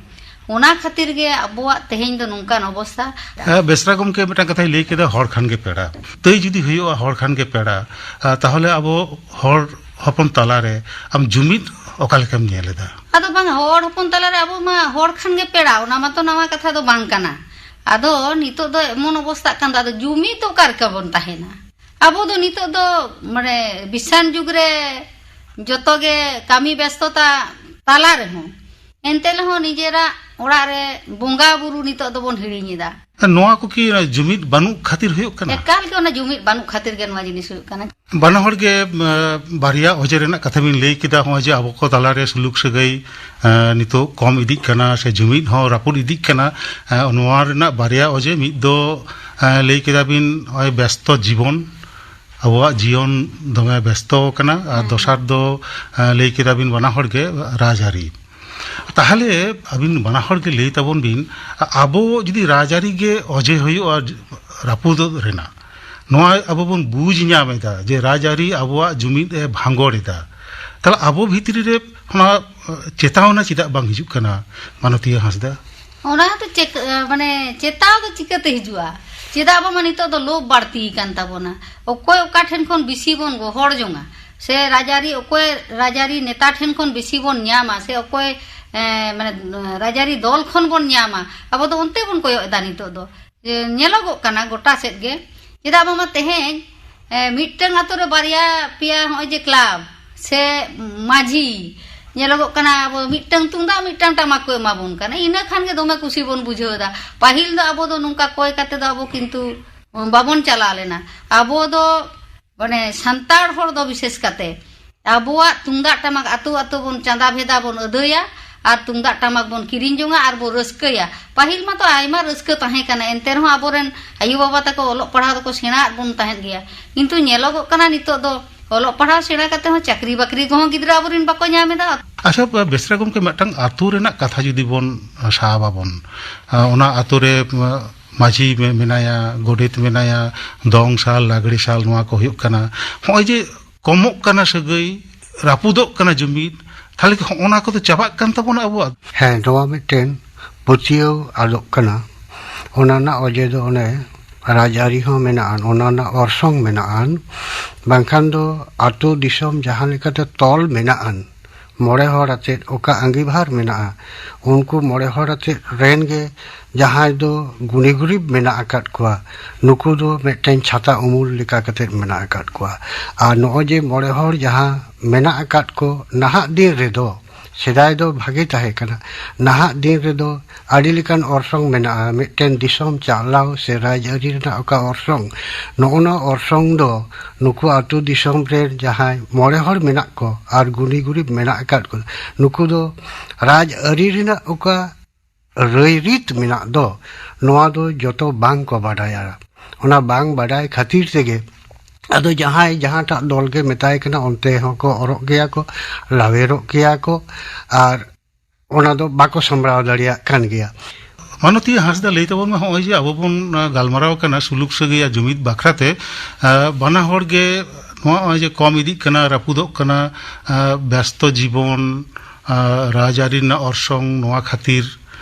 ᱚᱱᱟ ᱠᱷᱟᱹᱛᱤᱨ ᱜᱮ ᱟᱵᱚᱣᱟᱜ ᱛᱮᱦᱮᱧ ᱫᱚ ᱱᱚᱝᱠᱟᱱ ᱚᱵᱚᱥᱛᱷᱟ᱾ ᱦᱮᱸ, ᱵᱮᱥᱨᱟ ᱜᱚᱢᱠᱮ ᱢᱤᱫᱴᱟᱝ ᱠᱟᱛᱷᱟᱭ ᱞᱟᱹᱭ ᱠᱮᱫᱟ, ᱦᱚᱲ ᱠᱷᱟᱱ ᱜᱮ ᱯᱮᱲᱟ᱾ ᱛᱟᱹᱭ ᱡᱩᱫᱤ ᱦᱩᱭᱩᱜᱼᱟ ᱦᱚᱲ ᱠᱷᱟᱱ ᱜᱮ ᱯᱮᱲᱟ, ᱟᱨ ᱛᱟᱦᱚᱞᱮ ᱟᱵᱚ ᱦᱚᱲ ᱦᱚᱯᱚᱱ ᱛᱟᱞᱟᱨᱮ ᱟᱢ ᱡᱩᱢᱤᱫ ᱚᱠᱟ ᱞᱮᱠᱟᱢ ᱧᱮᱞ ᱮᱫᱟ? ᱟᱫᱚ ᱵᱟᱝ, ᱦᱚᱲ ᱦᱚᱯᱚᱱ ᱛᱟᱞᱟᱨᱮ ᱟᱵᱚ ᱢᱟ ᱦᱚᱲ ᱠᱷᱟᱱ ᱜᱮ ᱯᱮᱲᱟ, ᱚᱱᱟ ᱢᱟᱛᱚ ᱱᱟᱣᱟ ᱠᱟᱛᱷᱟ ᱫᱚ ᱵᱟᱝ ᱠᱟᱱᱟ᱾ ᱟᱫᱚ ᱱᱤᱛᱚᱜ ᱫᱚ ᱮᱢᱚᱱ ᱚᱵᱚᱥᱛᱷᱟᱜ ᱠᱟᱱ ᱫᱚ, ᱟᱫᱚ ᱡᱩᱢᱤᱫ ᱫᱚ ᱚᱠᱟ ᱨᱮᱠᱟ ᱵᱚᱱ ᱛᱟᱦᱮᱱᱟ? ᱟᱵᱚ ᱫᱚ ᱱᱤᱛᱚᱜ ᱫᱚ ᱢᱟᱱᱮ ᱵᱤᱥᱟᱱ ᱡᱩᱜᱽ ᱨᱮ ᱡᱚᱛᱚ ᱜᱮ ᱠᱟᱹᱢᱤ ᱵᱮᱥᱛᱚᱛᱟ ᱛᱟᱞᱟ ᱨᱮᱦᱚᱸ, ᱮᱱᱛᱮ ᱨᱮᱦᱚᱸ ᱱᱤᱡᱮᱨᱟᱜ ᱚᱲᱟᱜ ᱨᱮ ᱵᱚᱸᱜᱟ ᱵᱩᱨᱩ ᱱᱤᱛᱚᱜ ᱫᱚᱵᱚᱱ ᱦᱤᱲᱤᱧ ᱮᱫᱟ᱾ ᱱᱚᱣᱟ ᱠᱚ ᱠᱤ ᱚᱱᱟ ᱡᱩᱢᱤᱫ ᱵᱟᱹᱱᱩᱜ ᱠᱷᱟᱹᱛᱤᱨ ᱦᱩᱭᱩᱜ ᱠᱟᱱᱟ? ᱮᱠᱟᱞ ᱜᱮ ᱚᱱᱟ ᱡᱩᱢᱤᱫ ᱵᱟᱹᱱᱩᱜ ᱠᱷᱟᱹᱛᱤᱨ ᱜᱮ ᱱᱚᱣᱟ ᱡᱤᱱᱤᱥ ᱦᱩᱭᱩᱜ ᱠᱟᱱᱟ᱾ ᱵᱟᱱᱟ ᱦᱚᱲ ᱜᱮ, ᱮ, ᱵᱟᱨᱭᱟ ᱚᱡᱮ ᱨᱮᱱᱟᱜ ᱠᱟᱛᱷᱟ ᱵᱤᱱ ᱞᱟᱹᱭ ᱠᱮᱫᱟ, ᱱᱚᱜᱼᱚᱭ ᱡᱮ ᱟᱵᱚ ᱠᱚ ᱛᱟᱞᱟᱨᱮ ᱥᱩᱞᱩᱠ ᱥᱟᱹᱜᱟᱹᱭ, ᱮ, ᱱᱤᱛᱚᱜ ᱠᱚᱢ ᱤᱫᱤᱜ ᱠᱟᱱᱟ ᱥᱮ ᱡᱩᱢᱤᱫ ᱦᱚᱸ ᱨᱟᱹᱯᱩᱫ ᱤᱫᱤᱜ ᱠᱟᱱᱟ᱾ ᱮ, ᱱᱚᱣᱟ ᱨᱮᱱᱟᱜ ᱵᱟᱨᱭᱟ ᱚᱡᱮ, ᱢᱤᱫ ᱫᱚ, ᱮ, ᱞᱟᱹᱭ ᱠᱮᱫᱟ ᱵᱤᱱ ᱱᱚᱜᱼᱚᱭ ᱵᱮᱥᱛᱚ ᱡᱤᱵᱚᱱ, ᱟᱵᱚᱣᱟᱜ ᱡᱤᱭᱚᱱ ᱫᱚᱢᱮ ᱵᱮᱥᱛᱚ ᱠᱟᱱᱟ, ᱟᱨ ᱦᱮᱸ᱾ ᱫᱚᱥᱟᱨ ᱫᱚ, ᱮ, ᱞᱟᱹᱭ ᱠᱮᱫᱟ ᱵᱤᱱ ᱵᱟᱱᱟ ᱦᱚᱲ ᱜᱮ ᱨᱟᱡᱽᱟᱹᱨᱤ᱾ ᱛᱟᱦᱚᱞᱮ ᱟᱹᱵᱤᱱ ᱵᱟᱱᱟ ᱦᱚᱲ ᱜᱮ ᱞᱟᱹᱭ ᱛᱟᱵᱚᱱ ᱵᱤᱱ, ᱟᱵᱚ ᱡᱩᱫᱤ ᱨᱟᱡᱽᱟᱹᱨᱤ ᱜᱮ ᱚᱡᱮ ᱦᱩᱭᱩᱜᱼᱟ ᱨᱟᱹᱯᱩᱫᱚᱜ ᱨᱮᱱᱟᱜ, ᱱᱚᱣᱟ ᱟᱵᱚ ᱵᱚᱱ ᱵᱩᱡᱽ ᱧᱟᱢ ᱮᱫᱟ ᱡᱮ ᱨᱟᱡᱽᱟᱹᱨᱤ ᱟᱵᱚᱣᱟᱜ ᱡᱩᱢᱤᱫ ᱮ ᱵᱷᱟᱸᱜᱚᱲ ᱮᱫᱟ, ᱛᱟᱦᱚᱞᱮ ᱟᱵᱚ ᱵᱷᱤᱛᱨᱤ ᱨᱮ ᱚᱱᱟ, ᱮ, ᱪᱮᱛᱟᱣᱱᱟ ᱪᱮᱫᱟᱜ ᱵᱟᱝ ᱦᱤᱡᱩᱜ ᱠᱟᱱᱟ, ᱢᱟᱱᱚᱛᱤᱭᱟᱹ ᱦᱟᱸᱥᱫᱟ? ᱚᱱᱟ ᱫᱚ ᱪᱮᱠ-, ᱮ, ᱢᱟᱱᱮ ᱪᱮᱛᱟᱣ ᱫᱚ ᱪᱤᱠᱟᱹᱛᱮ ᱦᱤᱡᱩᱜᱼᱟ? ᱪᱮᱫᱟᱜ ᱵᱟᱝᱢᱟ ᱱᱤᱛᱚᱜ ᱫᱚ ᱞᱳᱵᱷ ᱵᱟᱹᱲᱛᱤ ᱟᱠᱟᱱ ᱛᱟᱵᱚᱱᱟ᱾ ᱚᱠᱚᱭ ᱚᱠᱟ ᱴᱷᱮᱱ ᱠᱷᱚᱱ ᱵᱮᱥᱤ ᱵᱚᱱ ᱜᱚᱦᱚᱲ ᱡᱚᱝᱟ, ᱥᱮ ᱨᱟᱡᱽᱟᱹᱨᱤ, ᱚᱠᱚᱭ ᱨᱟᱡᱽᱟᱹᱨᱤ ᱱᱮᱛᱟ ᱴᱷᱮᱱ ᱠᱷᱚᱱ ᱵᱮᱥᱤ ᱵᱚᱱ ᱧᱟᱢᱟ, ᱥᱮ ᱚᱠᱚᱭ, ᱮ, ᱢᱟᱱᱮ ᱨᱟᱡᱽᱟᱹᱨᱤ ᱫᱚᱞ ᱠᱷᱚᱱ ᱵᱚᱱ ᱧᱟᱢᱟ, ᱟᱵᱚ ᱫᱚ ᱚᱱᱛᱮ ᱵᱚᱱ ᱠᱚᱭᱚᱜ ᱮᱫᱟ ᱱᱤᱛᱚᱜ ᱫᱚ᱾ ᱡᱮ ᱧᱮᱞᱚᱜᱚᱜ ᱠᱟᱱᱟ ᱜᱚᱴᱟ ᱥᱮᱫ ᱜᱮ᱾ ᱪᱮᱫᱟᱜ ᱵᱟᱝᱢᱟ ᱛᱮᱦᱮᱧ, ᱮ, ᱢᱤᱫᱴᱟᱝ ᱟᱛᱳ ᱨᱮ ᱵᱟᱨᱭᱟ ᱯᱮᱭᱟ ᱦᱚᱸᱜᱼᱚᱭ ᱡᱮ ᱠᱞᱟᱵᱽ ᱥᱮ ᱢᱟᱹᱡᱷᱤ, ᱧᱮᱞᱚᱜᱚᱜ ᱠᱟᱱᱟ, ᱟᱵᱚ ᱢᱤᱫᱴᱟᱝ ᱛᱩᱢᱫᱟᱜ, ᱢᱤᱫᱴᱟᱝ ᱴᱟᱢᱟᱠ ᱠᱚ ᱮᱢᱟ ᱵᱚᱱ ᱠᱟᱱᱟ, ᱤᱱᱟᱹ ᱠᱷᱟᱱ ᱜᱮ ᱫᱚᱢᱮ ᱠᱩᱥᱤ ᱵᱚᱱ ᱵᱩᱡᱷᱟᱹᱣ ᱮᱫᱟ᱾ ᱯᱟᱹᱦᱤᱞ ᱫᱚ ᱟᱵᱚ ᱫᱚ ᱱᱚᱝᱠᱟ ᱠᱚᱭ ᱠᱟᱛᱮ ᱫᱚ ᱟᱵᱚ ᱠᱤᱱᱛᱩ ᱵᱟᱵᱚᱱ ᱪᱟᱞᱟᱣ ᱞᱮᱱᱟ᱾ ᱟᱵᱚ ᱫᱚ ᱢᱟᱱᱮ ᱥᱟᱱᱛᱟᱲ ᱦᱚᱲ ᱫᱚ ᱵᱤᱥᱮᱥ ᱠᱟᱛᱮ ᱟᱵᱚᱣᱟᱜ ᱛᱩᱢᱫᱟᱜ ᱴᱟᱢᱟᱠ ᱟᱹᱛᱩ ᱟᱹᱛᱩ ᱵᱚᱱ ᱪᱟᱸᱫᱟ ᱵᱷᱮᱫᱟ ᱵᱚᱱ ᱟᱹᱫᱟᱹᱭᱟ, ᱟᱨ ᱛᱩᱢᱫᱟᱜ ᱴᱟᱢᱟᱠ ᱵᱚᱱ ᱠᱤᱨᱤᱧ ᱡᱚᱝᱟ ᱟᱨ ᱵᱚᱱ ᱨᱟᱹᱥᱠᱟᱹᱭᱟ᱾ ᱯᱟᱹᱦᱤᱞ ᱢᱟᱛᱚ ᱟᱭᱢᱟ ᱨᱟᱹᱥᱠᱟᱹ ᱛᱟᱦᱮᱸ ᱠᱟᱱᱟ, ᱮᱱᱛᱮ ᱨᱮᱦᱚᱸ ᱟᱵᱚᱨᱮᱱ ᱟᱭᱳ ᱵᱟᱵᱟ ᱛᱟᱠᱚ ᱚᱞᱚᱜ ᱯᱟᱲᱦᱟᱣ ᱫᱚᱠᱚ ᱥᱮᱬᱟ ᱟᱫ ᱵᱚᱱ ᱛᱟᱦᱮᱸᱫ ᱜᱮᱭᱟ, ᱠᱤᱱᱛᱩ ᱧᱮᱞᱚᱜᱚᱜ ᱠᱟᱱᱟ ᱱᱤᱛᱚᱜ ᱫᱚ ᱚᱞᱚᱜ ᱯᱟᱲᱦᱟᱣ ᱥᱮᱬᱟ ᱠᱟᱛᱮ ᱦᱚᱸ ᱪᱟᱹᱠᱨᱤ ᱵᱟᱹᱠᱨᱤ ᱠᱚᱦᱚᱸ ᱜᱤᱫᱽᱨᱟᱹ ᱟᱵᱚᱨᱮᱱ ᱵᱟᱠᱚ ᱧᱟᱢ ᱮᱫᱟ᱾ ᱟᱪᱪᱷᱟ, ᱵᱮᱥᱨᱟ ᱜᱚᱢᱠᱮ, ᱢᱤᱫᱴᱟᱝ ᱟᱛᱳ ᱨᱮᱱᱟᱜ ᱠᱟᱛᱷᱟ ᱡᱩᱫᱤ ᱵᱚᱱ ᱥᱟᱵ ᱟᱵᱚᱱ, ᱚᱱᱟ ᱟᱛᱳ ᱨᱮ ᱢᱟᱹᱡᱷᱤ ᱢᱮ-, ᱢᱮᱱᱟᱭᱟ, ᱜᱚᱰᱮᱛ ᱢᱮᱱᱟᱭᱟ, ᱫᱚᱝ ᱥᱟᱞ, ᱞᱟᱜᱽᱲᱮ ᱥᱟᱞ, ᱱᱚᱣᱟ ᱠᱚ ᱦᱩᱭᱩᱜ ᱠᱟᱱᱟ᱾ ᱦᱚᱸᱜᱼᱚᱭ ᱡᱮ ᱠᱚᱢᱚᱜ ᱠᱟᱱᱟ ᱥᱟᱹᱜᱟᱹᱭ, ᱨᱟᱹᱯᱩᱫᱚᱜ ᱠᱟᱱᱟ ᱡᱩᱢᱤᱫ, ᱛᱟᱦᱞᱮ ᱠᱤ ᱦᱚᱸᱜᱼᱚ ᱱᱟ ᱠᱚᱫᱚ ᱪᱟᱵᱟᱜ ᱠᱟᱱ ᱛᱟᱵᱚᱱᱟ ᱟᱵᱚᱣᱟᱜ? ᱦᱮᱸ, ᱱᱚᱣᱟ ᱢᱤᱫᱴᱮᱱ ᱯᱟᱹᱛᱭᱟᱹᱣ ᱟᱫᱚᱜ ᱠᱟᱱᱟ᱾ ᱚᱱᱟ ᱨᱮᱱᱟᱜ ᱚᱡᱮ ᱫᱚ ᱚᱱᱮ ᱨᱟᱡᱽᱟᱹᱨᱤ ᱦᱚᱸ ᱢᱮᱱᱟᱜᱼᱟ, ᱚᱱᱟ ᱨᱮᱱᱟᱜ ᱚᱨᱥᱚᱝ ᱢᱮᱱᱟᱜᱼᱟ᱾ ᱵᱟᱝᱠᱷᱟᱱ ᱫᱚ ᱟᱛᱳ ᱫᱤᱥᱚᱢ ᱡᱟᱦᱟᱸ ᱞᱮᱠᱟᱛᱮ ᱛᱚᱞ ᱢᱮᱱᱟᱜᱼᱟ, ᱢᱚᱬᱮ ᱦᱚᱲ ᱟᱛᱮᱫ ᱚᱠᱟ ᱟᱸᱜᱤᱵᱷᱟᱨ ᱢᱮᱱᱟᱜᱼᱟ, ᱩᱱᱠᱩ ᱢᱚᱬᱮ ᱦᱚᱲ ᱟᱛᱮᱫ ᱨᱮᱱ ᱜᱮ ᱡᱟᱦᱟᱸᱭ ᱫᱚ ᱜᱩᱱᱤ ᱜᱩᱨᱤᱵ ᱢᱮᱱᱟᱜ ᱟᱠᱟᱫ ᱠᱚᱣᱟ, ᱱᱩᱠᱩ ᱫᱚ ᱢᱤᱫᱴᱮᱱ ᱪᱷᱟᱛᱟ ᱩᱢᱩᱞ ᱞᱮᱠᱟ ᱠᱟᱛᱮᱫ ᱢᱮᱱᱟᱜ ᱟᱠᱟᱫ ᱠᱚᱣᱟ᱾ ᱟᱨ ᱱᱚᱜᱼᱚᱭ ᱡᱮ ᱢᱚᱬᱮ ᱦᱚᱲ ᱡᱟᱦᱟᱸ ᱢᱮᱱᱟᱜ ᱟᱠᱟᱫ ᱠᱚ ᱱᱟᱦᱟᱜ ᱫᱤᱱ ᱨᱮᱫᱚ, ᱥᱮᱫᱟᱭ ᱫᱚ ᱵᱷᱟᱜᱮ ᱛᱟᱦᱮᱸ ᱠᱟᱱᱟ, ᱱᱟᱦᱟᱜ ᱫᱤᱱ ᱨᱮᱫᱚ ᱟᱹᱰᱤ ᱞᱮᱠᱟᱱ ᱚᱨᱥᱚᱝ ᱢᱮᱱᱟᱜᱼᱟ᱾ ᱢᱤᱫᱴᱮᱱ ᱫᱤᱥᱚᱢ ᱪᱟᱞᱟᱣ ᱥᱮ ᱨᱟᱡᱽᱟᱹᱨᱤ ᱨᱮᱱᱟᱜ ᱚᱠᱟ ᱚᱨᱥᱚᱝ, ᱱᱚᱜᱼᱚ ᱱᱚᱣᱟ ᱚᱨᱥᱚᱝ ᱫᱚ ᱱᱩᱠᱩ ᱟᱹᱛᱩ ᱫᱤᱥᱚᱢ ᱨᱮ ᱡᱟᱦᱟᱸᱭ ᱢᱚᱬᱮ ᱦᱚᱲ ᱢᱮᱱᱟᱜ ᱠᱚ ᱟᱨ ᱜᱩᱱᱤ ᱜᱩᱨᱤᱵ ᱢᱮᱱᱟᱜ ᱟᱠᱟᱫ ᱠᱚ, ᱱᱩᱠᱩ ᱫᱚ ᱨᱟᱡᱽᱟᱹᱨᱤ ᱨᱮᱱᱟᱜ ᱚᱠᱟ ᱨᱟᱹᱭᱨᱤᱛ ᱢᱮᱱᱟᱜ ᱫᱚ, ᱱᱚᱣᱟ ᱫᱚ ᱡᱚᱛᱚ ᱵᱟᱝ ᱠᱚ ᱵᱟᱰᱟᱭᱟ᱾ ᱚᱱᱟ ᱵᱟᱝ ᱵᱟᱰᱟᱭ ᱠᱷᱟᱹᱛᱤᱨ ᱛᱮᱜᱮ ᱟᱫᱚ ᱡᱟᱦᱟᱸᱭ ᱡᱟᱦᱟᱸᱴᱟᱜ ᱫᱚᱞ ᱜᱮ ᱢᱮᱛᱟᱭ ᱠᱟᱱᱟ, ᱚᱱᱛᱮ ᱦᱚᱸᱠᱚ ᱚᱨᱚᱜ ᱜᱮᱭᱟ ᱠᱚ, ᱞᱟᱣᱮᱨᱚᱜ ᱜᱮᱭᱟ ᱠᱚ, ᱟᱨ ᱚᱱᱟ ᱫᱚ ᱵᱟᱠᱚ ᱥᱟᱢᱵᱲᱟᱣ ᱫᱟᱲᱮᱭᱟᱜ ᱠᱟᱱ ᱜᱮᱭᱟ᱾ ᱢᱟᱱᱚᱛᱤᱭᱟᱹ ᱦᱟᱸᱥᱫᱟ, ᱞᱟᱹᱭ ᱛᱟᱵᱚᱱ ᱢᱮ, ᱦᱚᱸᱜᱼᱚᱭ ᱡᱮ ᱟᱵᱚ ᱵᱚᱱ, ᱟᱸ, ᱜᱟᱞᱢᱟᱨᱟᱣ ᱠᱟᱱᱟ ᱥᱩᱞᱩᱠ ᱥᱟᱹᱜᱟᱹᱭ ᱟᱨ ᱡᱩᱢᱤᱫ ᱵᱟᱠᱷᱨᱟᱛᱮ, ᱟᱸ, ᱵᱟᱱᱟ ᱦᱚᱲ ᱜᱮ ᱱᱚᱣᱟ ᱱᱚᱜᱼᱚᱭ ᱡᱮ ᱠᱚᱢ ᱤᱫᱤᱜ ᱠᱟᱱᱟ, ᱨᱟᱹᱯᱩᱫᱚᱜ ᱠᱟᱱᱟ, ᱟᱸ, ᱵᱮᱥᱛᱚ ᱡᱤᱵᱚᱱ, ᱟᱸ, ᱨᱟᱡᱽᱟᱹᱨᱤ ᱨᱮᱱᱟᱜ ᱚᱨᱥᱚᱝ, ᱱᱚᱣᱟ ᱠᱷᱟᱹᱛᱤᱨ,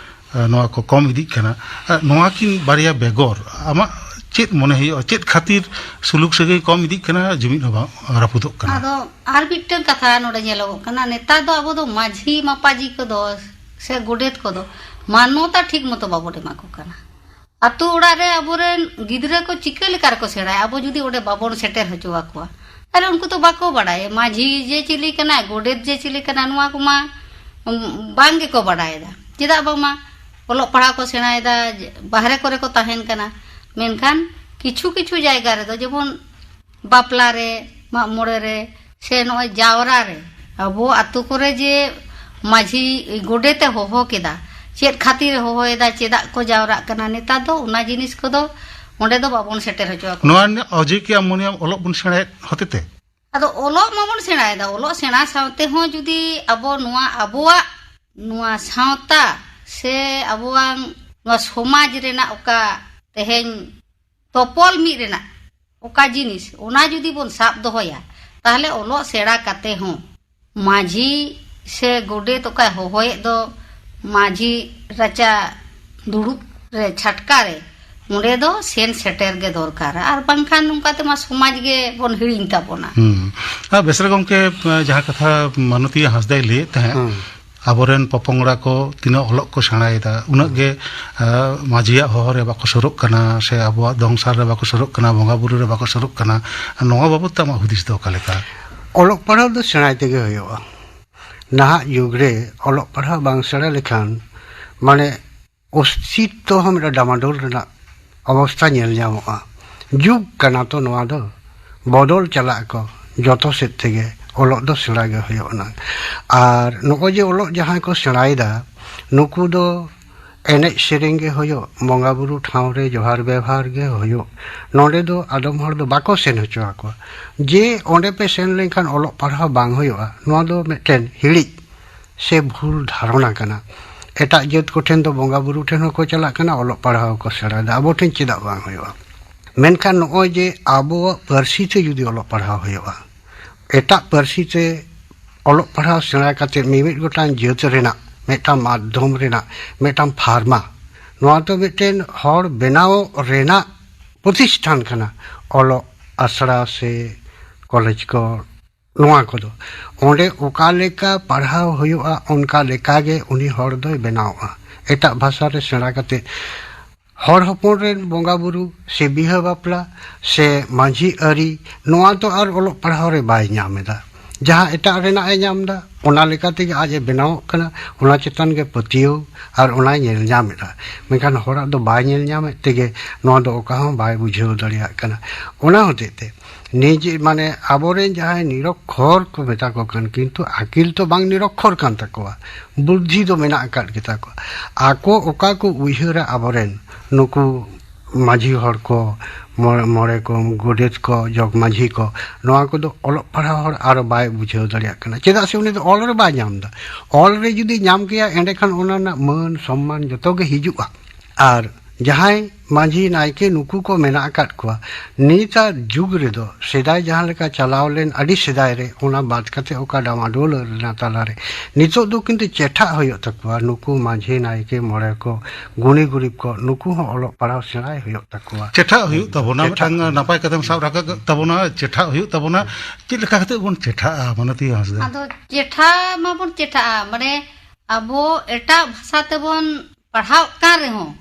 ᱟᱸ, ᱱᱚᱣᱟ ᱠᱚ ᱠᱚᱢ ᱤᱫᱤᱜ ᱠᱟᱱᱟ᱾ ᱟᱸ, ᱱᱚᱣᱟ ᱠᱤᱱ ᱵᱟᱨᱭᱟ ᱵᱮᱜᱚᱨ ᱟᱢᱟᱜ ᱪᱮᱫ ᱢᱚᱱᱮ ᱦᱩᱭᱩᱜᱼᱟ, ᱪᱮᱫ ᱠᱷᱟᱹᱛᱤᱨ ᱥᱩᱞᱩᱠ ᱥᱟᱹᱜᱟᱹᱭ ᱠᱚᱢ ᱤᱫᱤᱜ ᱠᱟᱱᱟ, ᱡᱩᱢᱤᱫ ᱦᱚᱸ ᱵᱟᱝ ᱨᱟᱹᱯᱩᱫᱚᱜ ᱠᱟᱱᱟ? ᱟᱫᱚ ᱟᱨ ᱢᱤᱫᱴᱟᱝ ᱠᱟᱛᱷᱟ ᱱᱚᱰᱮ ᱧᱮᱞᱚᱜᱚᱜ ᱠᱟᱱᱟ, ᱱᱮᱛᱟᱨ ᱫᱚ ᱟᱵᱚ ᱫᱚ ᱢᱟᱹᱡᱷᱤ ᱢᱟᱯᱟᱡᱤ ᱠᱚᱫᱚ ᱥᱮ ᱜᱚᱰᱮᱛ ᱠᱚᱫᱚ ᱢᱟᱱᱚᱛᱟ ᱴᱷᱤᱠ ᱢᱚᱛᱚ ᱵᱟᱵᱚᱱ ᱮᱢᱟ ᱠᱚ ᱠᱟᱱᱟ᱾ ᱟᱛᱳ ᱚᱲᱟᱜ ᱨᱮ ᱟᱵᱚᱨᱮᱱ ᱜᱤᱫᱽᱨᱟᱹ ᱠᱚ ᱪᱤᱠᱟᱹ ᱞᱮᱠᱟ ᱨᱮᱠᱚ ᱥᱮᱬᱟᱭᱟ, ᱟᱵᱚ ᱡᱩᱫᱤ ᱚᱸᱰᱮ ᱵᱟᱵᱚᱱ ᱥᱮᱴᱮᱨ ᱦᱚᱪᱚ ᱟᱠᱚᱣᱟ? ᱟᱨ ᱩᱱᱠᱩ ᱫᱚ ᱵᱟᱠᱚ ᱵᱟᱲᱟᱭᱟ, ᱢᱟᱹᱡᱷᱤ ᱡᱮ ᱪᱤᱞᱤ ᱠᱟᱱᱟᱭ, ᱜᱚᱰᱮᱛ ᱡᱮ ᱪᱤᱞᱤ ᱠᱟᱱᱟ, ᱱᱚᱣᱟ ᱠᱚᱢᱟ, ᱩᱢ, ᱵᱟᱝ ᱜᱮᱠᱚ ᱵᱟᱲᱟᱭᱮᱫᱟ᱾ ᱪᱮᱫᱟᱜ ᱵᱟᱝᱢᱟ ᱚᱞᱚᱜ ᱯᱟᱲᱦᱟᱣ ᱠᱚ ᱥᱮᱬᱟᱭᱮᱫᱟ, ᱡᱮ ᱵᱟᱦᱨᱮ ᱠᱚᱨᱮ ᱠᱚ ᱛᱟᱦᱮᱱ ᱠᱟᱱᱟ᱾ ᱢᱮᱱᱠᱷᱟᱱ ᱠᱤᱪᱷᱩ ᱠᱤᱪᱷᱩ ᱡᱟᱭᱜᱟ ᱨᱮᱫᱚ, ᱡᱮᱢᱚᱱ ᱵᱟᱯᱞᱟ ᱨᱮ, ᱢᱟᱜ ᱢᱚᱬᱮ ᱨᱮ, ᱥᱮ ᱱᱚᱜᱼᱚᱭ ᱡᱟᱣᱨᱟ ᱨᱮ, ᱟᱵᱚ ᱟᱛᱳ ᱠᱚᱨᱮ ᱡᱮ ᱢᱟᱹᱡᱷᱤ ᱜᱚᱰᱮᱛ ᱮ ᱦᱚᱦᱚ ᱠᱮᱫᱟ, ᱪᱮᱫ ᱠᱷᱟᱹᱛᱤᱨ ᱮ ᱦᱚᱦᱚᱭᱮᱫᱟ, ᱪᱮᱫᱟᱜ ᱠᱚ ᱡᱟᱣᱨᱟᱜ ᱠᱟᱱᱟ, ᱱᱮᱛᱟᱨ ᱫᱚ ᱚᱱᱟ ᱡᱤᱱᱤᱥ ᱠᱚᱫᱚ ᱚᱸᱰᱮ ᱫᱚ ᱵᱟᱵᱚᱱ ᱥᱮᱴᱮᱨ ᱦᱚᱪᱚ ᱟᱠᱚ᱾ ᱱᱚᱣᱟ ᱨᱮᱱᱟᱜ ᱚᱡᱮ ᱠᱤ ᱟᱢ ᱢᱚᱱᱮᱭᱟᱢ ᱚᱞᱚᱜ ᱵᱚᱱ ᱥᱮᱬᱟᱭᱮᱫ ᱦᱚᱛᱮᱛᱮ? ᱟᱫᱚ ᱚᱞᱚᱜ ᱢᱟᱵᱚᱱ ᱥᱮᱬᱟᱭᱮᱫᱟ, ᱚᱞᱚᱜ ᱥᱮᱬᱟ ᱥᱟᱶᱛᱮ ᱦᱚᱸ ᱡᱩᱫᱤ ᱟᱵᱚ ᱱᱚᱣᱟ ᱟᱵᱚᱣᱟᱜ ᱱᱚᱣᱟ ᱥᱟᱶᱛᱟ ᱥᱮ ᱟᱵᱚᱣᱟᱜ ᱱᱚᱣᱟ ᱥᱚᱢᱟᱡᱽ ᱨᱮᱱᱟᱜ ᱚᱠᱟ ᱛᱮᱦᱮᱧ ᱛᱚᱯᱚᱞ ᱢᱤᱫ ᱨᱮᱱᱟᱜ ᱚᱠᱟ ᱡᱤᱱᱤᱥ, ᱚᱱᱟ ᱡᱩᱫᱤ ᱵᱚᱱ ᱥᱟᱵ ᱫᱚᱦᱚᱭᱟ, ᱛᱟᱦᱞᱮ ᱚᱞᱚᱜ ᱥᱮᱬᱟ ᱠᱟᱛᱮ ᱦᱚᱸ ᱢᱟᱹᱡᱷᱤ ᱥᱮ ᱜᱚᱰᱮᱛ ᱚᱠᱟᱭ ᱦᱚᱦᱚᱭᱮᱫ ᱫᱚ ᱢᱟᱹᱡᱷᱤ ᱨᱟᱪᱟ ᱫᱩᱲᱩᱵ ᱨᱮ, ᱪᱷᱟᱴᱠᱟ ᱨᱮ, ᱚᱸᱰᱮ ᱫᱚ ᱥᱮᱱ ᱥᱮᱴᱮᱨ ᱜᱮ ᱫᱚᱨᱠᱟᱨᱟ᱾ ᱟᱨ ᱵᱟᱝᱠᱷᱟᱱ ᱱᱚᱝᱠᱟ ᱛᱮᱢᱟ ᱥᱚᱢᱟᱡᱽ ᱜᱮ ᱵᱚᱱ ᱦᱤᱲᱤᱧ ᱛᱟᱵᱚᱱᱟ᱾ ᱦᱩᱸ᱾ ᱟᱨ ᱵᱮᱥ ᱨᱮ ᱜᱚᱢᱠᱮ, ᱡᱟᱦᱟᱸ ᱠᱟᱛᱷᱟ ᱢᱟᱱᱚᱛᱤᱭᱟᱹ ᱦᱟᱸᱥᱫᱟᱭ ᱞᱟᱹᱭᱮᱫ ᱛᱟᱦᱮᱸᱫ, ᱦᱩᱸ᱾ ᱟᱵᱚᱨᱮᱱ ᱯᱚᱯᱚᱝᱲᱟ ᱠᱚ ᱛᱤᱱᱟᱹᱜ ᱚᱞᱚᱜ ᱠᱚ ᱥᱮᱬᱟᱭᱮᱫᱟ, ᱩᱱᱟᱹᱜ ᱜᱮ, ᱟ, ᱢᱟᱹᱡᱷᱤᱭᱟᱜ ᱦᱚᱦᱚ ᱨᱮ ᱵᱟᱠᱚ ᱥᱩᱨᱩᱜ ᱠᱟᱱᱟ, ᱥᱮ ᱟᱵᱚᱣᱟᱜ ᱫᱚᱝ ᱥᱟᱨ ᱨᱮ ᱵᱟᱠᱚ ᱥᱩᱨᱩᱜ ᱠᱟᱱᱟ, ᱵᱚᱸᱜᱟ ᱵᱩᱨᱩ ᱨᱮ ᱵᱟᱠᱚ ᱥᱩᱨᱩᱜ ᱠᱟᱱᱟ᱾ ᱱᱚᱣᱟ ᱵᱟᱵᱚᱫ ᱛᱮ ᱟᱢᱟᱜ ᱦᱩᱫᱤᱥ ᱫᱚ ᱚᱠᱟ ᱞᱮᱠᱟ? ᱚᱞᱚᱜ ᱯᱟᱲᱦᱟᱣ ᱫᱚ ᱥᱮᱬᱟᱭ ᱛᱮᱜᱮ ᱦᱩᱭᱩᱜᱼᱟ᱾ ᱱᱟᱦᱟᱜ ᱡᱩᱜᱽ ᱨᱮ ᱚᱞᱚᱜ ᱯᱟᱲᱦᱟᱣ ᱵᱟᱝ ᱥᱮᱬᱟ ᱞᱮᱠᱷᱟᱱ, ᱢᱟᱱᱮ, ᱚᱥᱛᱤᱛᱛᱚ ᱦᱚᱸ ᱢᱤᱫᱴᱟᱝ ᱰᱟᱢᱟᱰᱳᱞ ᱨᱮᱱᱟᱜ ᱚᱵᱚᱥᱛᱷᱟ ᱧᱮᱞ ᱧᱟᱢᱚᱜᱼᱟ᱾ ᱡᱩᱜᱽ ᱠᱟᱱᱟ ᱛᱚ ᱱᱚᱣᱟ ᱫᱚ, ᱵᱚᱫᱚᱞ ᱪᱟᱞᱟᱜ ᱟᱠᱚ ᱡᱚᱛᱚ ᱥᱮᱫ ᱛᱮᱜᱮ᱾ ᱚᱞᱚᱜ ᱫᱚ ᱥᱮᱬᱟ ᱜᱮ ᱦᱩᱭᱩᱜ ᱟᱱᱟ᱾ ᱟᱨ ᱱᱚᱜᱼᱚᱭ ᱡᱮ ᱚᱞᱚᱜ ᱡᱟᱦᱟᱸᱭ ᱠᱚ ᱥᱮᱬᱟᱭᱮᱫᱟ, ᱱᱩᱠᱩ ᱫᱚ ᱮᱱᱮᱡ ᱥᱮᱨᱮᱧ ᱜᱮ ᱦᱩᱭᱩᱜ, ᱵᱚᱸᱜᱟ ᱵᱩᱨᱩ ᱴᱷᱟᱶ ᱨᱮ ᱡᱚᱦᱟᱨ ᱵᱮᱣᱦᱟᱨ ᱜᱮ ᱦᱩᱭᱩᱜ, ᱱᱚᱰᱮ ᱫᱚ ᱟᱫᱚᱢ ᱦᱚᱲ ᱫᱚ ᱵᱟᱠᱚ ᱥᱮᱱ ᱦᱚᱪᱚ ᱟᱠᱚᱣᱟ᱾ ᱡᱮ ᱚᱸᱰᱮ ᱯᱮ ᱥᱮᱱ ᱞᱮᱱᱠᱷᱟᱱ ᱚᱞᱚᱜ ᱯᱟᱲᱦᱟᱣ ᱵᱟᱝ ᱦᱩᱭᱩᱜᱼᱟ, ᱱᱚᱣᱟ ᱫᱚ ᱢᱤᱫᱴᱮᱱ ᱦᱤᱲᱤᱡ ᱥᱮ ᱵᱷᱩᱞ ᱫᱷᱟᱨᱚᱱᱟ ᱠᱟᱱᱟ᱾ ᱮᱴᱟᱜ ᱡᱟᱹᱛ ᱠᱚᱴᱷᱮᱱ ᱫᱚ ᱵᱚᱸᱜᱟ ᱵᱩᱨᱩ ᱴᱷᱮᱱ ᱦᱚᱸᱠᱚ ᱪᱟᱞᱟᱜ ᱠᱟᱱᱟ, ᱚᱞᱚᱜ ᱯᱟᱲᱦᱟᱣ ᱦᱚᱸᱠᱚ ᱥᱮᱬᱟᱭᱮᱫᱟ, ᱟᱵᱚ ᱴᱷᱮᱱ ᱪᱮᱫᱟᱜ ᱵᱟᱝ ᱦᱩᱭᱩᱜᱼᱟ? ᱢᱮᱱᱠᱷᱟᱱ ᱱᱚᱜᱼᱚᱭ ᱡᱮ ᱟᱵᱚᱣᱟᱜ ᱯᱟᱹᱨᱥᱤ ᱛᱮ ᱡᱩᱫᱤ ᱚᱞᱚᱜ ᱯᱟᱲᱦᱟᱣ ᱦᱩᱭᱩᱜᱼᱟ, ᱮᱴᱟᱜ ᱯᱟᱹᱨᱥᱤ ᱛᱮ ᱚᱞᱚᱜ ᱯᱟᱲᱦᱟᱣ ᱥᱮᱬᱟ ᱠᱟᱛᱮ ᱢᱤᱢᱤᱫ ᱜᱚᱴᱟᱝ ᱡᱟᱹᱛ ᱨᱮᱱᱟᱜ ᱢᱤᱫᱴᱟᱝ ᱢᱟᱫᱽᱫᱷᱚᱢ ᱨᱮᱱᱟᱜ ᱢᱤᱫᱴᱟᱝ ᱯᱷᱟᱨᱢᱟ, ᱱᱚᱣᱟ ᱫᱚ ᱢᱤᱫᱴᱮᱱ ᱦᱚᱲ ᱵᱮᱱᱟᱣ ᱨᱮᱱᱟᱜ ᱯᱨᱚᱛᱤᱥᱴᱷᱟᱱ ᱠᱟᱱᱟ᱾ ᱚᱞᱚᱜ ᱟᱥᱲᱟ ᱥᱮ ᱠᱚᱞᱮᱡᱽ ᱠᱚ, ᱱᱚᱣᱟ ᱠᱚᱫᱚ ᱚᱸᱰᱮ ᱚᱠᱟ ᱞᱮᱠᱟ ᱯᱟᱲᱦᱟᱣ ᱦᱩᱭᱩᱜᱼᱟ, ᱚᱱᱠᱟ ᱞᱮᱠᱟ ᱜᱮ ᱩᱱᱤ ᱦᱚᱲ ᱫᱚᱭ ᱵᱮᱱᱟᱣᱚᱜᱼᱟ᱾ ᱮᱴᱟᱜ ᱵᱷᱟᱥᱟ ᱨᱮ ᱥᱮᱬᱟ ᱠᱟᱛᱮ ᱦᱚᱲ ᱦᱚᱯᱚᱱ ᱨᱮᱱ ᱵᱚᱸᱜᱟ ᱵᱩᱨᱩ ᱥᱮ ᱵᱤᱦᱟᱹ ᱵᱟᱯᱞᱟ ᱥᱮ ᱢᱟᱹᱡᱷᱤ ᱟᱹᱨᱤ, ᱱᱚᱣᱟ ᱫᱚ ᱟᱨ ᱚᱞᱚᱜ ᱯᱟᱲᱦᱟᱣ ᱨᱮ ᱵᱟᱭ ᱧᱟᱢ ᱮᱫᱟ᱾ ᱡᱟᱦᱟᱸ ᱮᱴᱟᱜ ᱨᱮᱱᱟᱜ ᱮ ᱧᱟᱢ ᱮᱫᱟ, ᱚᱱᱟ ᱞᱮᱠᱟ ᱛᱮᱜᱮ ᱟᱡ ᱮ ᱵᱮᱱᱟᱣᱚᱜ ᱠᱟᱱᱟ, ᱚᱱᱟ ᱪᱮᱛᱟᱱ ᱜᱮ ᱯᱟᱹᱛᱭᱟᱹᱣ ᱟᱨ ᱚᱱᱟᱭ ᱧᱮᱞ ᱧᱟᱢ ᱮᱫᱟ᱾ ᱢᱮᱱᱠᱷᱟᱱ ᱦᱚᱲᱟᱜ ᱫᱚ ᱵᱟᱭ ᱧᱮᱞ ᱧᱟᱢᱮᱫ ᱛᱮᱜᱮ ᱱᱚᱣᱟ ᱫᱚ ᱚᱠᱟ ᱦᱚᱸ ᱵᱟᱭ ᱵᱩᱡᱷᱟᱹᱣ ᱫᱟᱲᱮᱭᱟᱜ ᱠᱟᱱᱟ᱾ ᱚᱱᱟ ᱦᱚᱛᱮᱡ ᱛᱮ ᱱᱤᱡᱮ, ᱢᱟᱱᱮ, ᱟᱵᱚᱨᱮᱱ ᱡᱟᱦᱟᱸᱭ ᱱᱤᱨᱚᱠᱠᱷᱚᱨ ᱠᱚ ᱢᱮᱛᱟ ᱠᱚ ᱠᱟᱱ, ᱠᱤᱱᱛᱩ ᱟᱹᱠᱤᱞ ᱛᱚ ᱵᱟᱝ ᱱᱤᱨᱚᱠᱠᱷᱚᱨ ᱠᱟᱱ ᱛᱟᱠᱚᱣᱟ, ᱵᱩᱫᱽᱫᱷᱤ ᱫᱚ ᱢᱮᱱᱟᱜ ᱟᱠᱟᱫ ᱜᱮᱛᱟ ᱠᱚᱣᱟ᱾ ᱟᱠᱚ ᱚᱠᱟ ᱠᱚ ᱩᱭᱦᱟᱹᱨᱟ ᱟᱵᱚᱨᱮᱱ ᱱᱩᱠᱩ ᱢᱟᱹᱡᱷᱤ ᱦᱚᱲ ᱠᱚ, ᱢᱚᱬᱮ, ᱢᱚᱬᱮ ᱠᱚ, ᱜᱚᱰᱮᱛ ᱠᱚ, ᱡᱚᱜᱽ ᱢᱟᱹᱡᱷᱤ ᱠᱚ, ᱱᱚᱣᱟ ᱠᱚᱫᱚ ᱚᱞᱚᱜ ᱯᱟᱲᱦᱟᱣ ᱦᱚᱲ ᱟᱨᱚ ᱵᱟᱭ ᱵᱩᱡᱷᱟᱹᱣ ᱫᱟᱲᱮᱭᱟᱜ ᱠᱟᱱᱟ᱾ ᱪᱮᱫᱟᱜ ᱥᱮ ᱩᱱᱤ ᱫᱚ ᱚᱞ ᱨᱮ ᱵᱟᱭ ᱧᱟᱢ ᱮᱫᱟ᱾ ᱚᱞ ᱨᱮ ᱡᱩᱫᱤ ᱧᱟᱢ ᱠᱮᱭᱟ, ᱮᱸᱰᱮᱠᱷᱟᱱ ᱚᱱᱟ ᱨᱮᱱᱟᱜ ᱢᱟᱹᱱ ᱥᱚᱢᱢᱟᱱ ᱡᱚᱛᱚ ᱜᱮ ᱦᱤᱡᱩᱜᱼᱟ᱾ ᱟᱨ ᱡᱟᱦᱟᱸᱭ ᱢᱟᱹᱡᱷᱤ ᱱᱟᱭᱠᱮ ᱱᱩᱠᱩ ᱠᱚ ᱢᱮᱱᱟᱜ ᱟᱠᱟᱫ ᱠᱚᱣᱟ, ᱱᱤᱛᱟᱜ ᱡᱩᱜᱽ ᱨᱮᱫᱚ ᱥᱮᱫᱟᱭ ᱡᱟᱦᱟᱸ ᱞᱮᱠᱟ ᱪᱟᱞᱟᱣ ᱞᱮᱱ, ᱟᱹᱰᱤ ᱥᱮᱫᱟᱭ ᱨᱮ, ᱚᱱᱟ ᱵᱟᱫ ᱠᱟᱛᱮ ᱚᱠᱟ ᱰᱟᱢᱟᱰᱳᱞ ᱨᱮᱱᱟᱜ ᱛᱟᱞᱟᱨᱮ ᱱᱤᱛᱚᱜ ᱫᱚ ᱠᱤᱱᱛᱩ ᱪᱮᱴᱷᱟᱜ ᱦᱩᱭᱩᱜ ᱛᱟᱠᱚᱣᱟ᱾ ᱱᱩᱠᱩ ᱢᱟᱹᱡᱷᱤ ᱱᱟᱭᱠᱮ ᱢᱚᱬᱮ ᱠᱚ, ᱜᱩᱱᱤ ᱜᱩᱨᱤᱵ ᱠᱚ, ᱱᱩᱠᱩ ᱦᱚᱸ ᱚᱞᱚᱜ ᱯᱟᱲᱦᱟᱣ ᱥᱮᱬᱟᱭ ᱦᱩᱭᱩᱜ ᱛᱟᱠᱚᱣᱟ᱾ ᱪᱮᱴᱷᱟᱜ ᱦᱩᱭᱩᱜ ᱛᱟᱵᱚᱱᱟ᱾ ᱪᱮᱴᱷᱟᱜ ᱢᱤᱫᱴᱟᱝ ᱦᱩᱭᱩᱜ ᱱᱟᱯᱟᱭ ᱠᱟᱛᱷᱟᱢ ᱥᱟᱵ ᱨᱟᱠᱟᱵ ᱛᱟᱵᱚᱱᱟ, ᱪᱮᱴᱷᱟᱜ ᱦᱩᱭᱩᱜ ᱛᱟᱵᱚᱱᱟ᱾ ᱪᱮᱫ ᱞᱮᱠᱟ ᱠᱟᱛᱮ ᱵᱚᱱ ᱪᱮᱴᱷᱟᱜᱼᱟ, ᱢᱟᱱᱚᱛᱤ ᱦᱟᱸᱥᱫᱟ? ᱟᱫᱚ ᱪᱮᱴᱷᱟ ᱢᱟᱵᱚᱱ ᱪᱮᱴᱷᱟᱜᱼᱟ, ᱢᱟᱱᱮ ᱟᱵᱚ ᱮᱴᱟᱜ ᱵᱷᱟᱥᱟ ᱛᱮᱵᱚᱱ ᱯᱟᱲᱦᱟᱣ ᱠᱟᱱ ᱨᱮᱦᱚᱸ,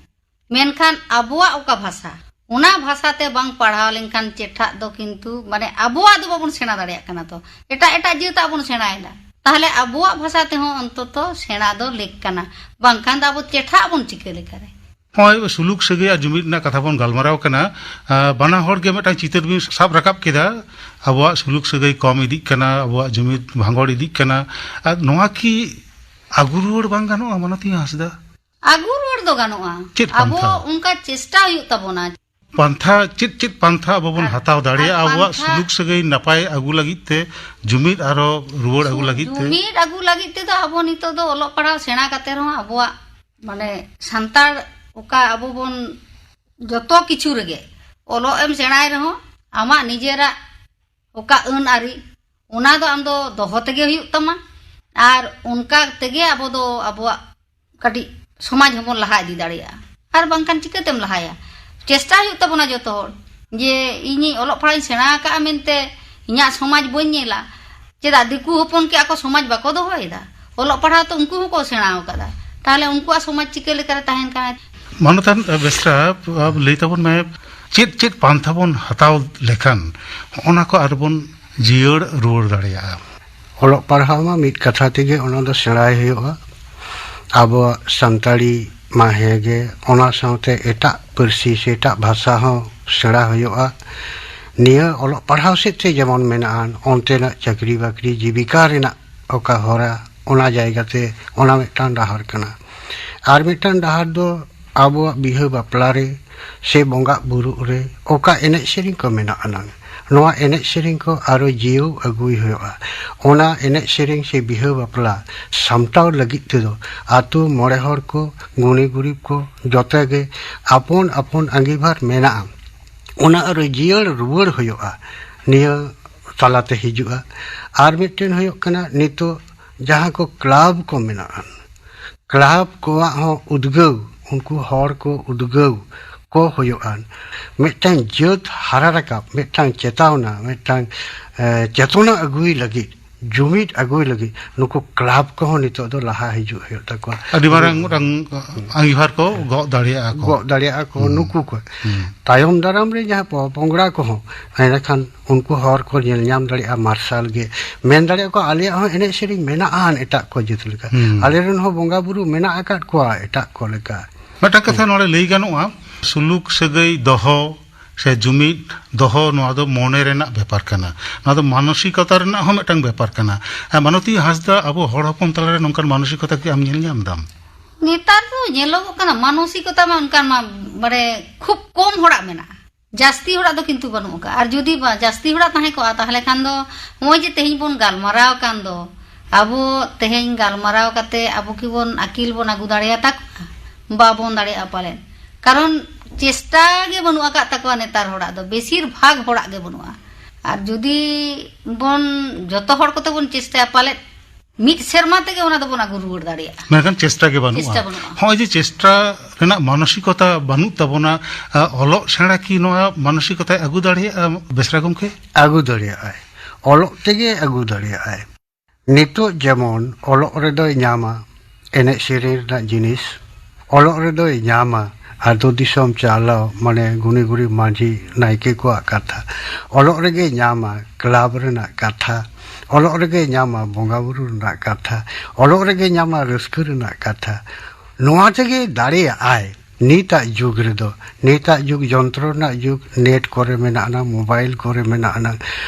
ᱢᱮᱱᱠᱷᱟᱱ ᱟᱵᱚᱣᱟᱜ ᱚᱠᱟ ᱵᱷᱟᱥᱟ, ᱚᱱᱟ ᱵᱷᱟᱥᱟ ᱛᱮ ᱵᱟᱝ ᱯᱟᱲᱦᱟᱣ ᱞᱮᱱᱠᱷᱟᱱ ᱪᱮᱴᱷᱟᱜ ᱫᱚ ᱠᱤᱱᱛᱩ, ᱢᱟᱱᱮ, ᱟᱵᱚᱣᱟᱜ ᱫᱚ ᱵᱟᱵᱚᱱ ᱥᱮᱬᱟ ᱫᱟᱲᱮᱭᱟᱜ ᱠᱟᱱᱟ᱾ ᱛᱚ ᱮᱴᱟᱜ ᱮᱴᱟᱜ ᱡᱟᱹᱛᱟᱜ ᱵᱚᱱ ᱥᱮᱬᱟᱭᱮᱫᱟ, ᱛᱟᱦᱚᱞᱮ ᱟᱵᱚᱣᱟᱜ ᱵᱷᱟᱥᱟ ᱛᱮᱦᱚᱸ ᱚᱱᱛᱚᱛᱚ ᱥᱮᱬᱟ ᱫᱚ ᱞᱮᱠ ᱠᱟᱱᱟ, ᱵᱟᱝᱠᱷᱟᱱ ᱫᱚ ᱟᱵᱚ ᱪᱮᱴᱷᱟᱜ ᱵᱚᱱ ᱪᱤᱠᱟᱹ ᱞᱮᱠᱟᱨᱮ? ᱱᱚᱜᱼᱚᱭ ᱥᱩᱞᱩᱠ ᱥᱟᱹᱜᱟᱹᱭ ᱟᱨ ᱡᱩᱢᱤᱫ ᱨᱮᱱᱟᱜ ᱠᱟᱛᱷᱟ ᱵᱚᱱ ᱜᱟᱞᱢᱟᱨᱟᱣ ᱠᱟᱱᱟ᱾ ᱟᱸ, ᱵᱟᱱᱟ ᱦᱚᱲ ᱜᱮ ᱢᱤᱫᱴᱟᱝ ᱪᱤᱛᱟᱹᱨ ᱵᱤᱱ ᱥᱟᱵ ᱨᱟᱠᱟᱵ ᱠᱮᱫᱟ, ᱟᱵᱚᱣᱟᱜ ᱥᱩᱞᱩᱠ ᱥᱟᱹᱜᱟᱹᱭ ᱠᱚᱢ ᱤᱫᱤᱜ ᱠᱟᱱᱟ, ᱟᱵᱚᱣᱟᱜ ᱡᱩᱢᱤᱫ ᱵᱷᱟᱸᱜᱚᱲ ᱤᱫᱤᱜ ᱠᱟᱱᱟ᱾ ᱟᱨ ᱱᱚᱣᱟ ᱠᱤ ᱟᱹᱜᱩ ᱨᱩᱣᱟᱹᱲ ᱵᱟᱝ ᱜᱟᱱᱚᱜᱼᱟ, ᱢᱟᱱᱚᱛᱤ ᱦᱟᱸᱥᱫᱟ? ᱟᱹᱜᱩ ᱨᱩᱣᱟᱹᱲ ᱫᱚ ᱜᱟᱱᱚᱜᱼᱟ᱾ ᱪᱮᱫ ᱟᱵᱚ ᱯᱟᱱᱛᱷᱟ? ᱚᱱᱠᱟ ᱪᱮᱥᱴᱟ ᱦᱩᱭᱩᱜ ᱛᱟᱵᱚᱱᱟ᱾ ᱯᱟᱱᱛᱷᱟ, ᱪᱮᱫ ᱪᱮᱫ ᱯᱟᱱᱛᱷᱟ ᱟᱵᱚ ᱵᱚᱱ ᱟᱨ, ᱦᱟᱛᱟᱣ ᱫᱟᱲᱮᱭᱟᱜᱼᱟ ᱟᱨ ᱟᱵᱚᱣᱟᱜ ᱯᱟᱱᱛᱷᱟ ᱥᱩᱞᱩᱠ ᱥᱟᱹᱜᱟᱹᱭ ᱱᱟᱯᱟᱭ ᱟᱹᱜᱩ ᱞᱟᱹᱜᱤᱫ ᱛᱮ, ᱡᱩᱢᱤᱫ ᱟᱨᱚ ᱨᱩᱣᱟᱹᱲ ᱟᱹᱜᱩ ᱞᱟᱹᱜᱤᱫ ᱛᱮ? ᱡᱩᱢᱤᱫ ᱟᱹᱜᱩ ᱞᱟᱹᱜᱤᱫ ᱛᱮᱫᱚ ᱟᱵᱚ ᱱᱤᱛᱚᱜ ᱫᱚ ᱚᱞᱚᱜ ᱯᱟᱲᱦᱟᱣ ᱥᱮᱬᱟ ᱠᱟᱛᱮ ᱨᱮᱦᱚᱸ ᱟᱵᱚᱣᱟᱜ, ᱢᱟᱱᱮ, ᱥᱟᱱᱛᱟᱲ ᱚᱠᱟ ᱟᱵᱚ ᱵᱚᱱ ᱡᱚᱛᱚ ᱠᱤᱪᱷᱩ ᱨᱮᱜᱮ ᱚᱞᱚᱜ ᱮᱢ ᱥᱮᱬᱟᱭ ᱨᱮᱦᱚᱸ ᱟᱢᱟᱜ ᱱᱤᱡᱮᱨᱟᱜ ᱚᱠᱟ ᱟᱹᱱ ᱟᱹᱨᱤ, ᱚᱱᱟ ᱫᱚ ᱟᱢ ᱫᱚ ᱫᱚᱦᱚ ᱛᱮᱜᱮ ᱦᱩᱭᱩᱜ ᱛᱟᱢᱟ᱾ ᱟᱨ ᱚᱱᱠᱟ ᱛᱮᱜᱮ ᱟᱵᱚ ᱫᱚ ᱟᱵᱚᱣᱟᱜ ᱠᱟᱹᱴᱤᱡ ᱥᱚᱢᱟᱡᱽ ᱦᱚᱸᱵᱚᱱ ᱞᱟᱦᱟ ᱤᱫᱤ ᱫᱟᱲᱮᱭᱟᱜᱼᱟ᱾ ᱟᱨ ᱵᱟᱝᱠᱷᱟᱱ ᱪᱤᱠᱟᱹᱛᱮᱢ ᱞᱟᱦᱟᱭᱟ? ᱪᱮᱥᱴᱟ ᱦᱩᱭᱩᱜ ᱛᱟᱵᱚᱱᱟ ᱡᱚᱛᱚ ᱦᱚᱲ, ᱡᱮ ᱤᱧᱤᱧ ᱚᱞᱚᱜ ᱯᱟᱲᱦᱟᱜ ᱤᱧ ᱥᱮᱬᱟ ᱟᱠᱟᱫᱼᱟ ᱢᱮᱱᱛᱮ ᱤᱧᱟᱹᱜ ᱥᱚᱢᱟᱡᱽ ᱵᱟᱹᱧ ᱧᱮᱞᱟ᱾ ᱪᱮᱫᱟᱜ ᱫᱤᱠᱩ ᱦᱚᱯᱚᱱ ᱠᱤ ᱟᱠᱚ ᱥᱚᱢᱟᱡᱽ ᱵᱟᱠᱚ ᱫᱚᱦᱚᱭᱮᱫᱟ? ᱚᱞᱚᱜ ᱯᱟᱲᱦᱟᱣ ᱛᱚ ᱩᱱᱠᱩ ᱦᱚᱸᱠᱚ ᱥᱮᱬᱟ ᱟᱠᱟᱫᱟ᱾ ᱛᱟᱦᱚᱞᱮ ᱩᱱᱠᱩᱣᱟᱜ ᱥᱚᱢᱟᱡᱽ ᱪᱤᱠᱟᱹ ᱞᱮᱠᱟᱨᱮ ᱛᱟᱦᱮᱱ ᱠᱟᱱᱟ? ᱢᱟᱱᱚᱛᱟᱱ ᱵᱮᱥᱨᱟ, ᱞᱟᱹᱭ ᱛᱟᱵᱚᱱ ᱢᱮ, ᱪᱮᱫ ᱪᱮᱫ ᱯᱟᱱᱛᱷᱟ ᱵᱚᱱ ᱦᱟᱛᱟᱣ ᱞᱮᱠᱷᱟᱱ ᱚᱱᱟ ᱠᱚ ᱟᱨᱵᱚᱱ ᱡᱤᱭᱟᱹᱲ ᱨᱩᱣᱟᱹᱲ ᱫᱟᱲᱮᱭᱟᱜᱼᱟ? ᱚᱞᱚᱜ ᱯᱟᱲᱦᱟᱣ ᱢᱟ ᱢᱤᱫ ᱠᱟᱛᱷᱟ ᱛᱮᱜᱮ ᱚᱱᱟ ᱫᱚ ᱥᱮᱬᱟᱭ ᱦᱩᱭᱩᱜᱼᱟ᱾ ᱟᱵᱚᱣᱟᱜ ᱥᱟᱱᱛᱟᱲᱤ ᱢᱟ ᱦᱮᱸᱜᱮ, ᱚᱱᱟ ᱥᱟᱶᱛᱮ ᱮᱴᱟᱜ ᱯᱟᱹᱨᱥᱤ ᱥᱮ ᱮᱴᱟᱜ ᱵᱷᱟᱥᱟ ᱦᱚᱸ ᱥᱮᱬᱟ ᱦᱩᱭᱩᱜᱼᱟ᱾ ᱱᱤᱭᱟᱹ ᱚᱞᱚᱜ ᱯᱟᱲᱦᱟᱣ ᱥᱮᱫ ᱛᱮ ᱡᱮᱢᱚᱱ ᱢᱮᱱᱟᱜᱼᱟ, ᱚᱱᱛᱮᱱᱟᱜ ᱪᱟᱹᱠᱨᱤ ᱵᱟᱹᱠᱨᱤ ᱡᱤᱵᱤᱠᱟ ᱨᱮᱱᱟᱜ ᱚᱠᱟ ᱦᱚᱨᱟ, ᱚᱱᱟ ᱡᱟᱭᱜᱟ ᱛᱮ ᱚᱱᱟ ᱢᱤᱫᱴᱟᱝ ᱰᱟᱦᱟᱨ ᱠᱟᱱᱟ᱾ ᱟᱨ ᱢᱤᱫᱴᱟᱝ ᱰᱟᱦᱟᱨ ᱫᱚ ᱟᱵᱚᱣᱟᱜ ᱵᱤᱦᱟᱹ ᱵᱟᱯᱞᱟ ᱨᱮ ᱥᱮ ᱵᱚᱸᱜᱟ ᱵᱩᱨᱩᱜ ᱨᱮ ᱚᱠᱟ ᱮᱱᱮᱡ ᱥᱮᱨᱮᱧ ᱠᱚ ᱢᱮᱱᱟᱜ ᱟᱱᱟᱝ, ᱱᱚᱣᱟ ᱮᱱᱮᱡ ᱥᱮᱨᱮᱧ ᱠᱚ ᱟᱨᱚ ᱡᱤᱭᱟᱹᱣ ᱟᱹᱜᱩᱭ ᱦᱩᱭᱩᱜᱼᱟ᱾ ᱚᱱᱟ ᱮᱱᱮᱡ ᱥᱮᱨᱮᱧ ᱥᱮ ᱵᱤᱦᱟᱹ ᱵᱟᱯᱞᱟ ᱥᱟᱢᱴᱟᱣ ᱞᱟᱹᱜᱤᱫ ᱛᱮᱫᱚ ᱟᱛᱳ ᱢᱚᱬᱮ ᱦᱚᱲ ᱠᱚ, ᱜᱩᱱᱤ ᱜᱩᱨᱤᱵ ᱠᱚ, ᱡᱚᱛᱚ ᱜᱮ ᱟᱯᱚᱱ ᱟᱯᱚᱱ ᱟᱸᱜᱤᱵᱷᱟᱨ ᱢᱮᱱᱟᱜᱼᱟ᱾ ᱚᱱᱟ ᱟᱨᱚ ᱡᱤᱭᱟᱹᱲ ᱨᱩᱣᱟᱹᱲ ᱦᱩᱭᱩᱜᱼᱟ, ᱱᱤᱭᱟᱹ ᱛᱟᱞᱟᱛᱮ ᱦᱤᱡᱩᱜᱼᱟ᱾ ᱟᱨ ᱢᱤᱫᱴᱮᱱ ᱦᱩᱭᱩᱜ ᱠᱟᱱᱟ, ᱱᱤᱛᱚᱜ ᱡᱟᱦᱟᱸ ᱠᱚ ᱠᱞᱟᱵᱽ ᱠᱚ ᱢᱮᱱᱟᱜᱼᱟ, ᱠᱞᱟᱵᱽ ᱠᱚᱣᱟᱜ ᱦᱚᱸ ᱩᱫᱽᱜᱟᱹᱣ, ᱩᱱᱠᱩ ᱦᱚᱲ ᱠᱚ ᱩᱫᱽᱜᱟᱹᱣ ᱠᱚ ᱦᱩᱭᱩᱜᱼᱟ᱾ ᱢᱤᱫᱴᱟᱝ ᱡᱟᱹᱛ ᱦᱟᱨᱟ ᱨᱟᱠᱟᱵ, ᱢᱤᱫᱴᱟᱝ ᱪᱮᱛᱟᱣᱱᱟ, ᱢᱤᱫᱴᱟᱝ, ᱮ, ᱪᱮᱛᱚᱱᱟ ᱟᱹᱜᱩᱭ ᱞᱟᱹᱜᱤᱫ, ᱡᱩᱢᱤᱫ ᱟᱹᱜᱩᱭ ᱞᱟᱹᱜᱤᱫ ᱱᱩᱠᱩ ᱠᱞᱟᱵᱽ ᱠᱚᱦᱚᱸ ᱱᱤᱛᱚᱜ ᱫᱚ ᱞᱟᱦᱟ ᱦᱤᱡᱩᱜ ᱦᱩᱭᱩᱜ ᱛᱟᱠᱚᱣᱟ᱾ ᱟᱹᱰᱤ ᱢᱟᱨᱟᱝ ᱢᱤᱫᱴᱟᱝ ᱟᱸᱜᱤᱵᱷᱟᱨ ᱠᱚ ᱜᱚᱜ ᱫᱟᱲᱮᱭᱟᱜᱼᱟ ᱠᱚ᱾ ᱜᱚᱜ ᱫᱟᱲᱮᱭᱟᱜᱼᱟ ᱠᱚ ᱦᱩᱸ᱾ ᱱᱩᱠᱩ ᱠᱚ᱾ ᱦᱩᱸ᱾ ᱛᱟᱭᱚᱢ ᱫᱟᱨᱟᱢ ᱨᱮ ᱡᱟᱦᱟᱸ ᱯᱚ-, ᱯᱚᱝᱲᱟ ᱠᱚᱦᱚᱸ ᱮᱸᱰᱮᱠᱷᱟᱱ ᱩᱱᱠᱩ ᱦᱚᱨ ᱠᱚ ᱧᱮᱞ ᱧᱟᱢ ᱫᱟᱲᱮᱭᱟᱜᱼᱟ ᱢᱟᱨᱥᱟᱞ ᱜᱮ᱾ ᱢᱮᱱ ᱫᱟᱲᱮᱭᱟᱜᱼᱟ ᱠᱚ, ᱟᱞᱮᱭᱟᱜ ᱦᱚᱸ ᱮᱱᱮᱡ ᱥᱮᱨᱮᱧ ᱢᱮᱱᱟᱜᱼᱟ ᱮᱴᱟᱜ ᱠᱚ ᱡᱟᱹᱛ ᱞᱮᱠᱟ᱾ ᱦᱩᱸ᱾ ᱟᱞᱮ ᱨᱮᱱ ᱦᱚᱸ ᱵᱚᱸᱜᱟ ᱵᱩᱨᱩ ᱢᱮᱱᱟᱜ ᱟᱠᱟᱫ ᱠᱚᱣᱟ ᱮᱴᱟᱜ ᱠᱚ ᱞᱮᱠᱟ᱾ ᱢᱤᱫᱴᱟᱝ ᱠᱟᱛᱷᱟ ᱱᱚᱰᱮ ᱞᱟᱹᱭ ᱜᱟᱱᱚᱜᱼᱟ, ᱥᱩᱞᱩᱠ ᱥᱟᱹᱜᱟᱹᱭ ᱫᱚᱦᱚ ᱥᱮ ᱡᱩᱢᱤᱫ ᱫᱚᱦᱚ, ᱱᱚᱣᱟ ᱫᱚ ᱢᱚᱱᱮ ᱨᱮᱱᱟᱜ ᱵᱮᱯᱟᱨ ᱠᱟᱱᱟ᱾ ᱱᱚᱣᱟ ᱫᱚ ᱢᱟᱱᱚᱥᱤᱠᱚᱛᱟ ᱨᱮᱱᱟᱜ ᱦᱚᱸ ᱢᱤᱫᱴᱟᱝ ᱵᱮᱯᱟᱨ ᱠᱟᱱᱟ᱾ ᱦᱮᱸ, ᱢᱟᱱᱚᱛᱤ ᱦᱟᱸᱥᱫᱟ, ᱟᱵᱚ ᱦᱚᱲ ᱦᱚᱯᱚᱱ ᱛᱟᱞᱟᱨᱮ ᱱᱚᱝᱠᱟᱱ ᱢᱟᱱᱚᱥᱤᱠᱚᱛᱟ ᱠᱤ ᱟᱢ ᱧᱮᱞ ᱧᱟᱢ ᱫᱟᱢ? ᱱᱮᱛᱟᱨ ᱫᱚ ᱧᱮᱞᱚᱜᱚᱜ ᱠᱟᱱᱟ, ᱢᱟᱱᱚᱥᱤᱠᱚᱛᱟ ᱢᱟ ᱚᱱᱠᱟᱱ ᱢᱟ, ᱢᱟᱱᱮ, ᱠᱷᱩᱵ ᱠᱚᱢ ᱦᱚᱲᱟᱜ ᱢᱮᱱᱟᱜᱼᱟ᱾ ᱡᱟᱹᱥᱛᱤ ᱦᱚᱲᱟᱜ ᱫᱚ ᱠᱤᱱᱛᱩ ᱵᱟᱹᱱᱩᱜ ᱟᱠᱟᱫᱼᱟ᱾ ᱟᱨ ᱡᱩᱫᱤ ᱵᱟ-, ᱡᱟᱹᱥᱛᱤ ᱦᱚᱲᱟᱜ ᱛᱟᱦᱮᱸ ᱠᱚᱜᱼᱟ, ᱛᱟᱦᱚᱞᱮ ᱠᱷᱟᱱ ᱫᱚ ᱱᱚᱜᱼᱚᱭ ᱡᱮ ᱛᱮᱦᱮᱧ ᱵᱚᱱ ᱜᱟᱞᱢᱟᱨᱟᱣ ᱠᱟᱱ ᱫᱚ, ᱟᱵᱚ ᱛᱮᱦᱮᱧ ᱜᱟᱞᱢᱟᱨᱟᱣ ᱠᱟᱛᱮ ᱟᱵᱚ ᱠᱤ ᱵᱚᱱ ᱟᱹᱠᱤᱞ ᱵᱚᱱ ᱟᱹᱜᱩ ᱫᱟᱲᱮᱭᱟᱛᱟ ᱠᱚᱣᱟ? ᱵᱟᱵᱚᱱ ᱫᱟᱲᱮᱭᱟᱜᱼᱟ ᱯᱟᱞᱮᱱ᱾ ᱠᱟᱨᱚᱱ ᱪᱮᱥᱴᱟ ᱜᱮ ᱵᱟᱹᱱᱩᱜ ᱟᱠᱟᱫ ᱛᱟᱠᱚᱣᱟ ᱱᱮᱛᱟᱨ ᱦᱚᱲᱟᱜ ᱫᱚ, ᱵᱮᱥᱤᱨ ᱵᱷᱟᱜᱽ ᱦᱚᱲᱟᱜ ᱜᱮ ᱵᱟᱹᱱᱩᱜᱼᱟ᱾ ᱟᱨ ᱡᱩᱫᱤ ᱵᱚᱱ, ᱡᱚᱛᱚ ᱦᱚᱲ ᱠᱚᱛᱮ ᱵᱚᱱ ᱪᱮᱥᱴᱟᱭᱟ, ᱯᱟᱞᱮᱫ ᱢᱤᱫ ᱥᱮᱨᱢᱟ ᱛᱮᱜᱮ ᱚᱱᱟ ᱫᱚᱵᱚᱱ ᱟᱹᱜᱩ ᱨᱩᱣᱟᱹᱲ ᱫᱟᱲᱮᱭᱟᱜᱼᱟ᱾ ᱢᱮᱱᱠᱷᱟᱱ ᱪᱮᱥᱴᱟ ᱜᱮ ᱵᱟᱹᱱᱩᱜᱼᱟ᱾ ᱪᱮᱥᱴᱟ ᱵᱟᱹᱱᱩᱜᱼᱟ᱾ ᱦᱚᱸᱜᱼᱚᱭ ᱡᱮ ᱪᱮᱥᱴᱟ ᱨᱮᱱᱟᱜ ᱢᱟᱱᱚᱥᱤᱠᱚᱛᱟ ᱵᱟᱹᱱᱩᱜ ᱛᱟᱵᱚᱱᱟ, ᱟ, ᱚᱞᱚᱜ ᱥᱮᱬᱟ ᱠᱤ ᱱᱚᱣᱟ ᱢᱟᱱᱚᱥᱤᱠᱚᱛᱟᱭ ᱟᱹᱜᱩ ᱫᱟᱲᱮᱭᱟᱜᱼᱟ, ᱵᱮᱥᱨᱟ ᱜᱚᱢᱠᱮ? ᱟᱹᱜᱩ ᱫᱟᱲᱮᱭᱟᱜᱼᱟᱭ, ᱚᱞᱚᱜ ᱛᱮᱜᱮ ᱟᱹᱜᱩ ᱫᱟᱲᱮᱭᱟᱜᱼᱟᱭ᱾ ᱱᱤᱛᱚᱜ ᱡᱮᱢᱚᱱ ᱚᱞᱚᱜ ᱨᱮᱫᱚᱭ ᱧᱟᱢᱟ ᱮᱱᱮᱡ ᱥᱮᱨᱮᱧ ᱨᱮᱱᱟᱜ ᱡᱤᱱᱤᱥ, ᱚᱞᱚᱜ ᱨᱮᱫᱚᱭ ᱧᱟᱢᱟ ᱟᱹᱛᱩ ᱫᱤᱥᱚᱢ ᱪᱟᱞᱟᱣ, ᱢᱟᱱᱮ ᱜᱩᱱᱤ ᱜᱩᱨᱤ ᱢᱟᱹᱡᱷᱤ ᱱᱟᱭᱠᱮ ᱠᱚᱣᱟᱜ ᱠᱟᱛᱷᱟ᱾ ᱚᱞᱚᱜ ᱨᱮᱜᱮᱭ ᱧᱟᱢᱟ ᱠᱞᱟᱵᱽ ᱨᱮᱱᱟᱜ ᱠᱟᱛᱷᱟ᱾ ᱚᱞᱚᱜ ᱨᱮᱜᱮᱭ ᱧᱟᱢᱟ ᱵᱚᱸᱜᱟ ᱵᱩᱨᱩ ᱨᱮᱱᱟᱜ ᱠᱟᱛᱷᱟ᱾ ᱚᱞᱚᱜ ᱨᱮᱜᱮᱭ ᱧᱟᱢᱟ ᱨᱟᱹᱥᱠᱟᱹ ᱨᱮᱱᱟᱜ ᱠᱟᱛᱷᱟ᱾ ᱱᱚᱣᱟ ᱛᱮᱜᱮ ᱫᱟᱲᱮᱭᱟᱜᱼᱟᱭ᱾ ᱱᱤᱛᱟᱜ ᱡᱩᱜᱽ ᱨᱮᱫᱚ, ᱱᱤᱛᱟᱜ ᱡᱩᱜᱽ ᱡᱚᱱᱛᱨᱚ ᱨᱮᱱᱟᱜ ᱡᱩᱜᱽ, ᱱᱮᱴ ᱠᱚᱨᱮ ᱢᱮᱱᱟᱜ ᱟᱱᱟ, ᱢᱳᱵᱟᱭᱤᱞ ᱠᱚᱨᱮ ᱢᱮᱱᱟᱜ ᱟᱱᱟ,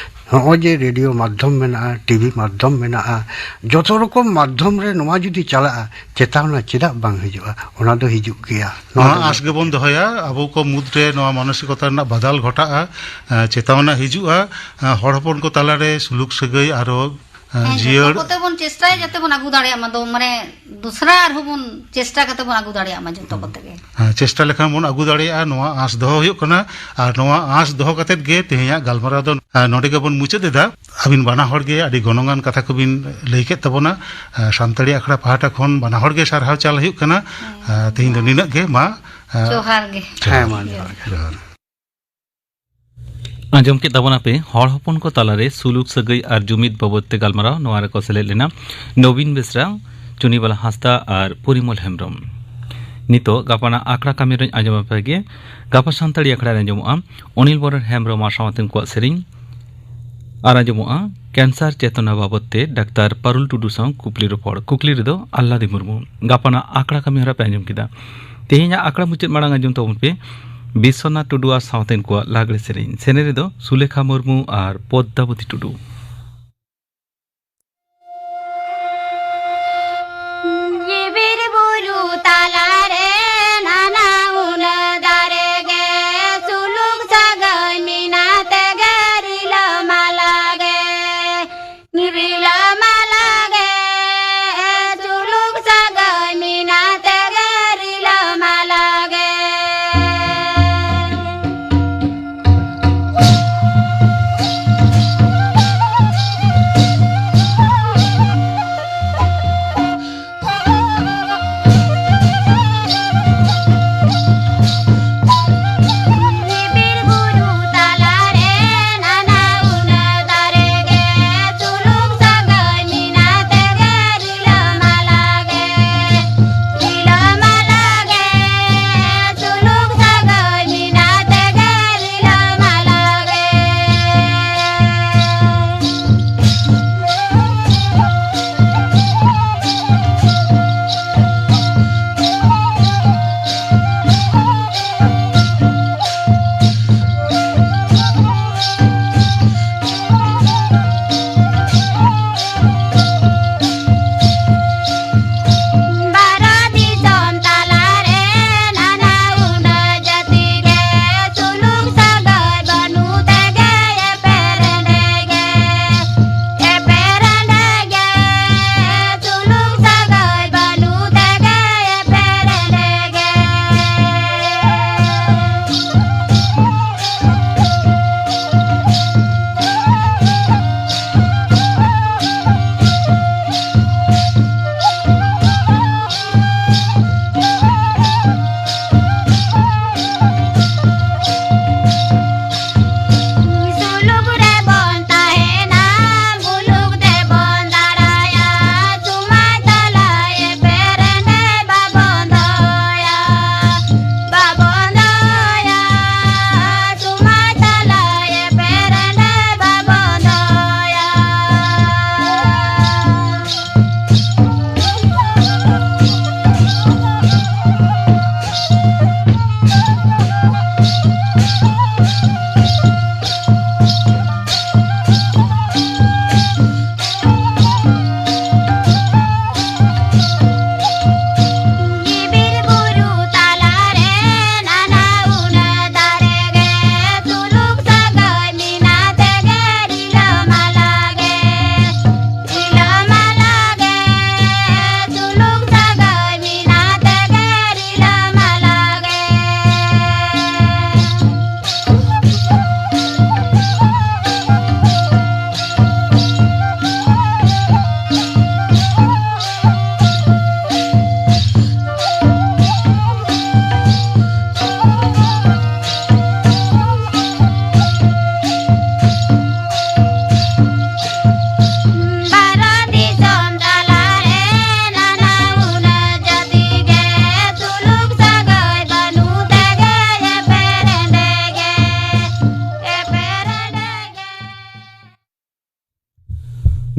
ᱱᱚᱜᱼᱚᱭ ᱡᱮ ᱨᱮᱰᱤᱭᱳ ᱢᱟᱫᱽᱫᱷᱚᱢ ᱢᱮᱱᱟᱜᱼᱟ, ᱴᱤᱵᱷᱤ ᱢᱟᱫᱽᱫᱷᱚᱢ ᱢᱮᱱᱟᱜᱼᱟ, ᱡᱚᱛᱚ ᱨᱚᱠᱚᱢ ᱢᱟᱫᱽᱫᱷᱚᱢ ᱨᱮ ᱱᱚᱣᱟ ᱡᱩᱫᱤ ᱪᱟᱞᱟᱜᱼᱟ, ᱪᱮᱛᱟᱣᱱᱟ ᱪᱮᱫᱟᱜ ᱵᱟᱝ ᱦᱤᱡᱩᱜᱼᱟ? ᱚᱱᱟ ᱫᱚ ᱦᱤᱡᱩᱜ ᱜᱮᱭᱟ᱾ ᱱᱚᱣᱟ ᱱᱚᱣᱟ ᱫᱚ ᱟᱸᱥ ᱜᱮᱵᱚᱱ ᱫᱚᱦᱚᱭᱟ, ᱟᱵᱚ ᱠᱚ ᱢᱩᱫᱽᱨᱮ ᱱᱚᱣᱟ ᱢᱟᱱᱚᱥᱤᱠᱚᱛᱟ ᱨᱮᱱᱟᱜ ᱵᱟᱫᱟᱞ ᱜᱷᱚᱴᱟᱜᱼᱟ, ᱮᱸ, ᱪᱮᱛᱟᱣᱱᱟ ᱦᱤᱡᱩᱜᱼᱟ, ᱮᱸ, ᱦᱚᱲ ᱦᱚᱯᱚᱱ ᱠᱚ ᱛᱟᱞᱟᱨᱮ ᱥᱩᱞᱩᱠ ᱥᱟᱹᱜᱟᱹᱭ ᱟᱨᱚ, ᱮᱸ, ᱦᱮᱸ, ᱡᱤᱭᱟᱹᱲ ᱡᱚᱛᱚ ᱠᱚᱛᱮ ᱵᱚᱱ ᱪᱮᱥᱴᱟᱭᱟ ᱡᱟᱛᱮ ᱵᱚᱱ ᱟᱹᱜᱩ ᱫᱟᱲᱮᱭᱟᱜ ᱢᱟ, ᱫᱚ ᱢᱟᱱᱮ ᱫᱚᱥᱨᱟ ᱟᱨᱦᱚᱸ ᱵᱚᱱ ᱪᱮᱥᱴᱟ ᱠᱟᱛᱮ ᱵᱚᱱ ᱟᱹᱜᱩ ᱫᱟᱲᱮᱭᱟᱜ ᱢᱟ ᱡᱚᱛᱚ ᱠᱚᱛᱮ ᱜᱮ᱾ ᱦᱮᱸ, ᱪᱮᱥᱴᱟ ᱞᱮᱠᱷᱟᱱ ᱵᱚᱱ ᱟᱹᱜᱩ ᱫᱟᱲᱮᱭᱟᱜᱼᱟ, ᱱᱚᱣᱟ ᱟᱸᱥ ᱫᱚᱦᱚ ᱦᱩᱭᱩᱜ ᱠᱟᱱᱟ᱾ ᱟᱨ ᱱᱚᱣᱟ ᱟᱸᱥ ᱫᱚᱦᱚ ᱠᱟᱛᱮᱫ ᱜᱮ ᱛᱮᱦᱮᱧᱟᱜ ᱜᱟᱞᱢᱟᱨᱟᱣ ᱫᱚ, ᱟᱸ, ᱱᱚᱰᱮ ᱜᱮᱵᱚᱱ ᱢᱩᱪᱟᱹᱫ ᱮᱫᱟ᱾ ᱟᱹᱵᱤᱱ ᱵᱟᱱᱟ ᱦᱚᱲ ᱜᱮ ᱟᱹᱰᱤ ᱜᱚᱱᱚᱝᱟᱱ ᱠᱟᱛᱷᱟ ᱠᱚᱵᱤᱱ ᱞᱟᱹᱭ ᱠᱮᱫ ᱛᱟᱵᱚᱱᱟ᱾ ᱟᱸ, ᱥᱟᱱᱛᱟᱲᱤ ᱟᱠᱷᱲᱟ ᱯᱟᱦᱴᱟ ᱠᱷᱚᱱ ᱵᱟᱱᱟ ᱦᱚᱲ ᱜᱮ ᱥᱟᱨᱦᱟᱣ ᱪᱟᱞ ᱦᱩᱭᱩᱜ ᱠᱟᱱᱟ᱾ ᱟᱸ, ᱛᱮᱦᱮᱧ ᱫᱚ ᱱᱤᱱᱟᱹᱜ ᱜᱮ᱾ ᱢᱟ, ᱟᱸ, ᱡᱚᱦᱟᱨ ᱜᱮ᱾ ᱦᱮᱸ, ᱢᱟ ᱡᱚᱦᱟᱨ ᱜᱮ᱾ ᱡᱚᱦᱟᱨ᱾ ᱟᱸᱡᱚᱢ ᱠᱮᱫ ᱛᱟᱵᱚᱱᱟᱯᱮ ᱦᱚᱲ ᱦᱚᱯᱚᱱ ᱠᱚ ᱛᱟᱞᱟᱨᱮ ᱥᱩᱞᱩᱠ ᱥᱟᱹᱜᱟᱹᱭ ᱟᱨ ᱡᱩᱢᱤᱫ ᱵᱟᱵᱚᱫ ᱛᱮ ᱜᱟᱞᱢᱟᱨᱟᱣ᱾ ᱱᱚᱣᱟ ᱨᱮᱠᱚ ᱥᱮᱞᱮᱫ ᱞᱮᱱᱟ ᱱᱚᱵᱤᱱ ᱵᱮᱥᱨᱟ, ᱪᱩᱱᱤᱵᱟᱞᱟ ᱦᱟᱸᱥᱫᱟ ᱟᱨ ᱯᱚᱨᱤᱢᱚᱞ ᱦᱮᱢᱵᱨᱚᱢ᱾ ᱱᱤᱛᱚᱜ ᱜᱟᱯᱟᱱᱟᱜ ᱟᱠᱷᱲᱟ ᱠᱟᱹᱢᱤ ᱨᱮᱧ ᱟᱸᱡᱚᱢ ᱟᱯᱮ ᱜᱮ᱾ ᱜᱟᱯᱟ ᱥᱟᱱᱛᱟᱲᱤ ᱟᱠᱷᱲᱟ ᱨᱮ ᱟᱸᱡᱚᱢᱚᱜᱼᱟ ᱚᱱᱤᱞ ᱵᱚᱨᱚᱱ ᱦᱮᱢᱵᱨᱚᱢ ᱟᱨ ᱥᱟᱶᱛᱮᱱ ᱠᱚᱣᱟᱜ ᱥᱮᱨᱮᱧ᱾ ᱟᱨ ᱟᱸᱡᱚᱢᱚᱜᱼᱟ ᱠᱮᱱᱥᱟᱨ ᱪᱮᱛᱚᱱᱟ ᱵᱟᱵᱚᱫ ᱛᱮ ᱰᱟᱠᱛᱟᱨ ᱯᱟᱨᱩᱞ ᱴᱩᱰᱩ ᱥᱟᱶ ᱠᱩᱠᱞᱤ ᱨᱚᱯᱚᱲ᱾ ᱠᱩᱠᱞᱤ ᱨᱮᱫᱚ ᱟᱞᱞᱟᱫᱤ ᱢᱩᱨᱢᱩ᱾ ᱜᱟᱯᱟᱱᱟᱜ ᱟᱠᱷᱲᱟ ᱠᱟᱹᱢᱤ ᱦᱚᱨᱟ ᱯᱮ ᱟᱸᱡᱚᱢ ᱠᱮᱫᱟ᱾ ᱛᱮᱦᱮᱧᱟᱜ ᱟᱠᱷᱲᱟ ᱢᱩᱪᱟᱹᱫ ᱢᱟᱲᱟᱝ ᱟᱸᱡᱚᱢ ᱛᱟᱵᱚᱱ ᱯᱮ ᱵᱤᱥᱥᱚᱱᱟᱛᱷ ᱴᱩᱰᱩ ᱟᱨ ᱥᱟᱶᱛᱮᱱ ᱠᱚᱣᱟᱜ ᱞᱟᱜᱽᱲᱮ ᱥᱮᱨᱮᱧ᱾ ᱥᱮᱨᱮᱧ ᱨᱮᱫᱚ ᱥᱩᱞᱮᱠᱷᱟ ᱢᱩᱨᱢᱩ ᱟᱨ ᱯᱚᱫᱽᱫᱟᱵᱚᱛᱤ ᱴᱩᱰᱩ᱾ ᱡᱤᱵᱤᱨ ᱵᱩᱨᱩ ᱛᱟᱞᱟᱨᱮ ᱱᱟᱱᱟ ᱦᱩᱱᱟᱹᱨ ᱫᱟᱨᱮ ᱜᱮ ᱥᱩᱞᱩᱠ ᱥᱟᱹᱜᱟᱹᱭ ᱢᱮᱱᱟᱜ ᱛᱮᱜᱮ ᱨᱤᱞᱟᱹᱢᱟᱞᱟ ᱜᱮ, ᱨᱤᱞᱟᱹᱢᱟᱞᱟ ᱜᱮ ᱥᱩᱞᱩᱠ ᱥᱟᱹᱜᱟᱹᱭ ᱢᱮᱱᱟᱜ ᱛᱮᱜᱮ ᱨᱤᱞᱟᱹᱢᱟᱞᱟ ᱜᱮ᱾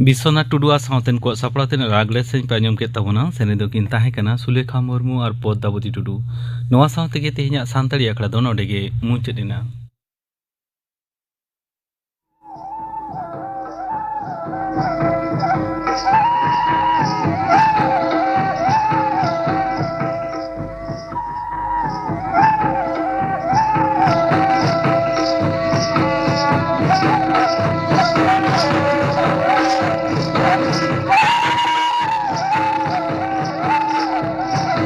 ᱵᱤᱥᱥᱚᱱᱟᱛᱷ ᱴᱩᱰᱩ ᱟᱨ ᱥᱟᱶᱛᱮᱱ ᱠᱚᱣᱟᱜ ᱥᱟᱯᱲᱟᱣ ᱛᱮᱱᱟᱜ ᱞᱟᱜᱽᱲᱮ ᱥᱮᱨᱮᱧ ᱯᱮ ᱟᱸᱡᱚᱢ ᱠᱮᱫ ᱛᱟᱵᱚᱱᱟ᱾ ᱥᱮᱨᱮᱧ ᱫᱚᱠᱤᱱ ᱛᱟᱦᱮᱸ ᱠᱟᱱᱟ ᱥᱩᱞᱮᱠᱷᱟ ᱢᱩᱨᱢᱩ ᱟᱨ ᱯᱚᱫᱽᱫᱟᱵᱚᱛᱤ ᱴᱩᱰᱩ᱾ ᱱᱚᱣᱟ ᱥᱟᱶ ᱛᱮᱜᱮ ᱛᱮᱦᱮᱧᱟᱜ ᱥᱟᱱᱛᱟᱲᱤ ᱟᱠᱷᱲᱟ ᱫᱚ ᱱᱚᱰᱮ ᱜᱮ ᱢᱩᱪᱟᱹᱫ ᱮᱱᱟ᱾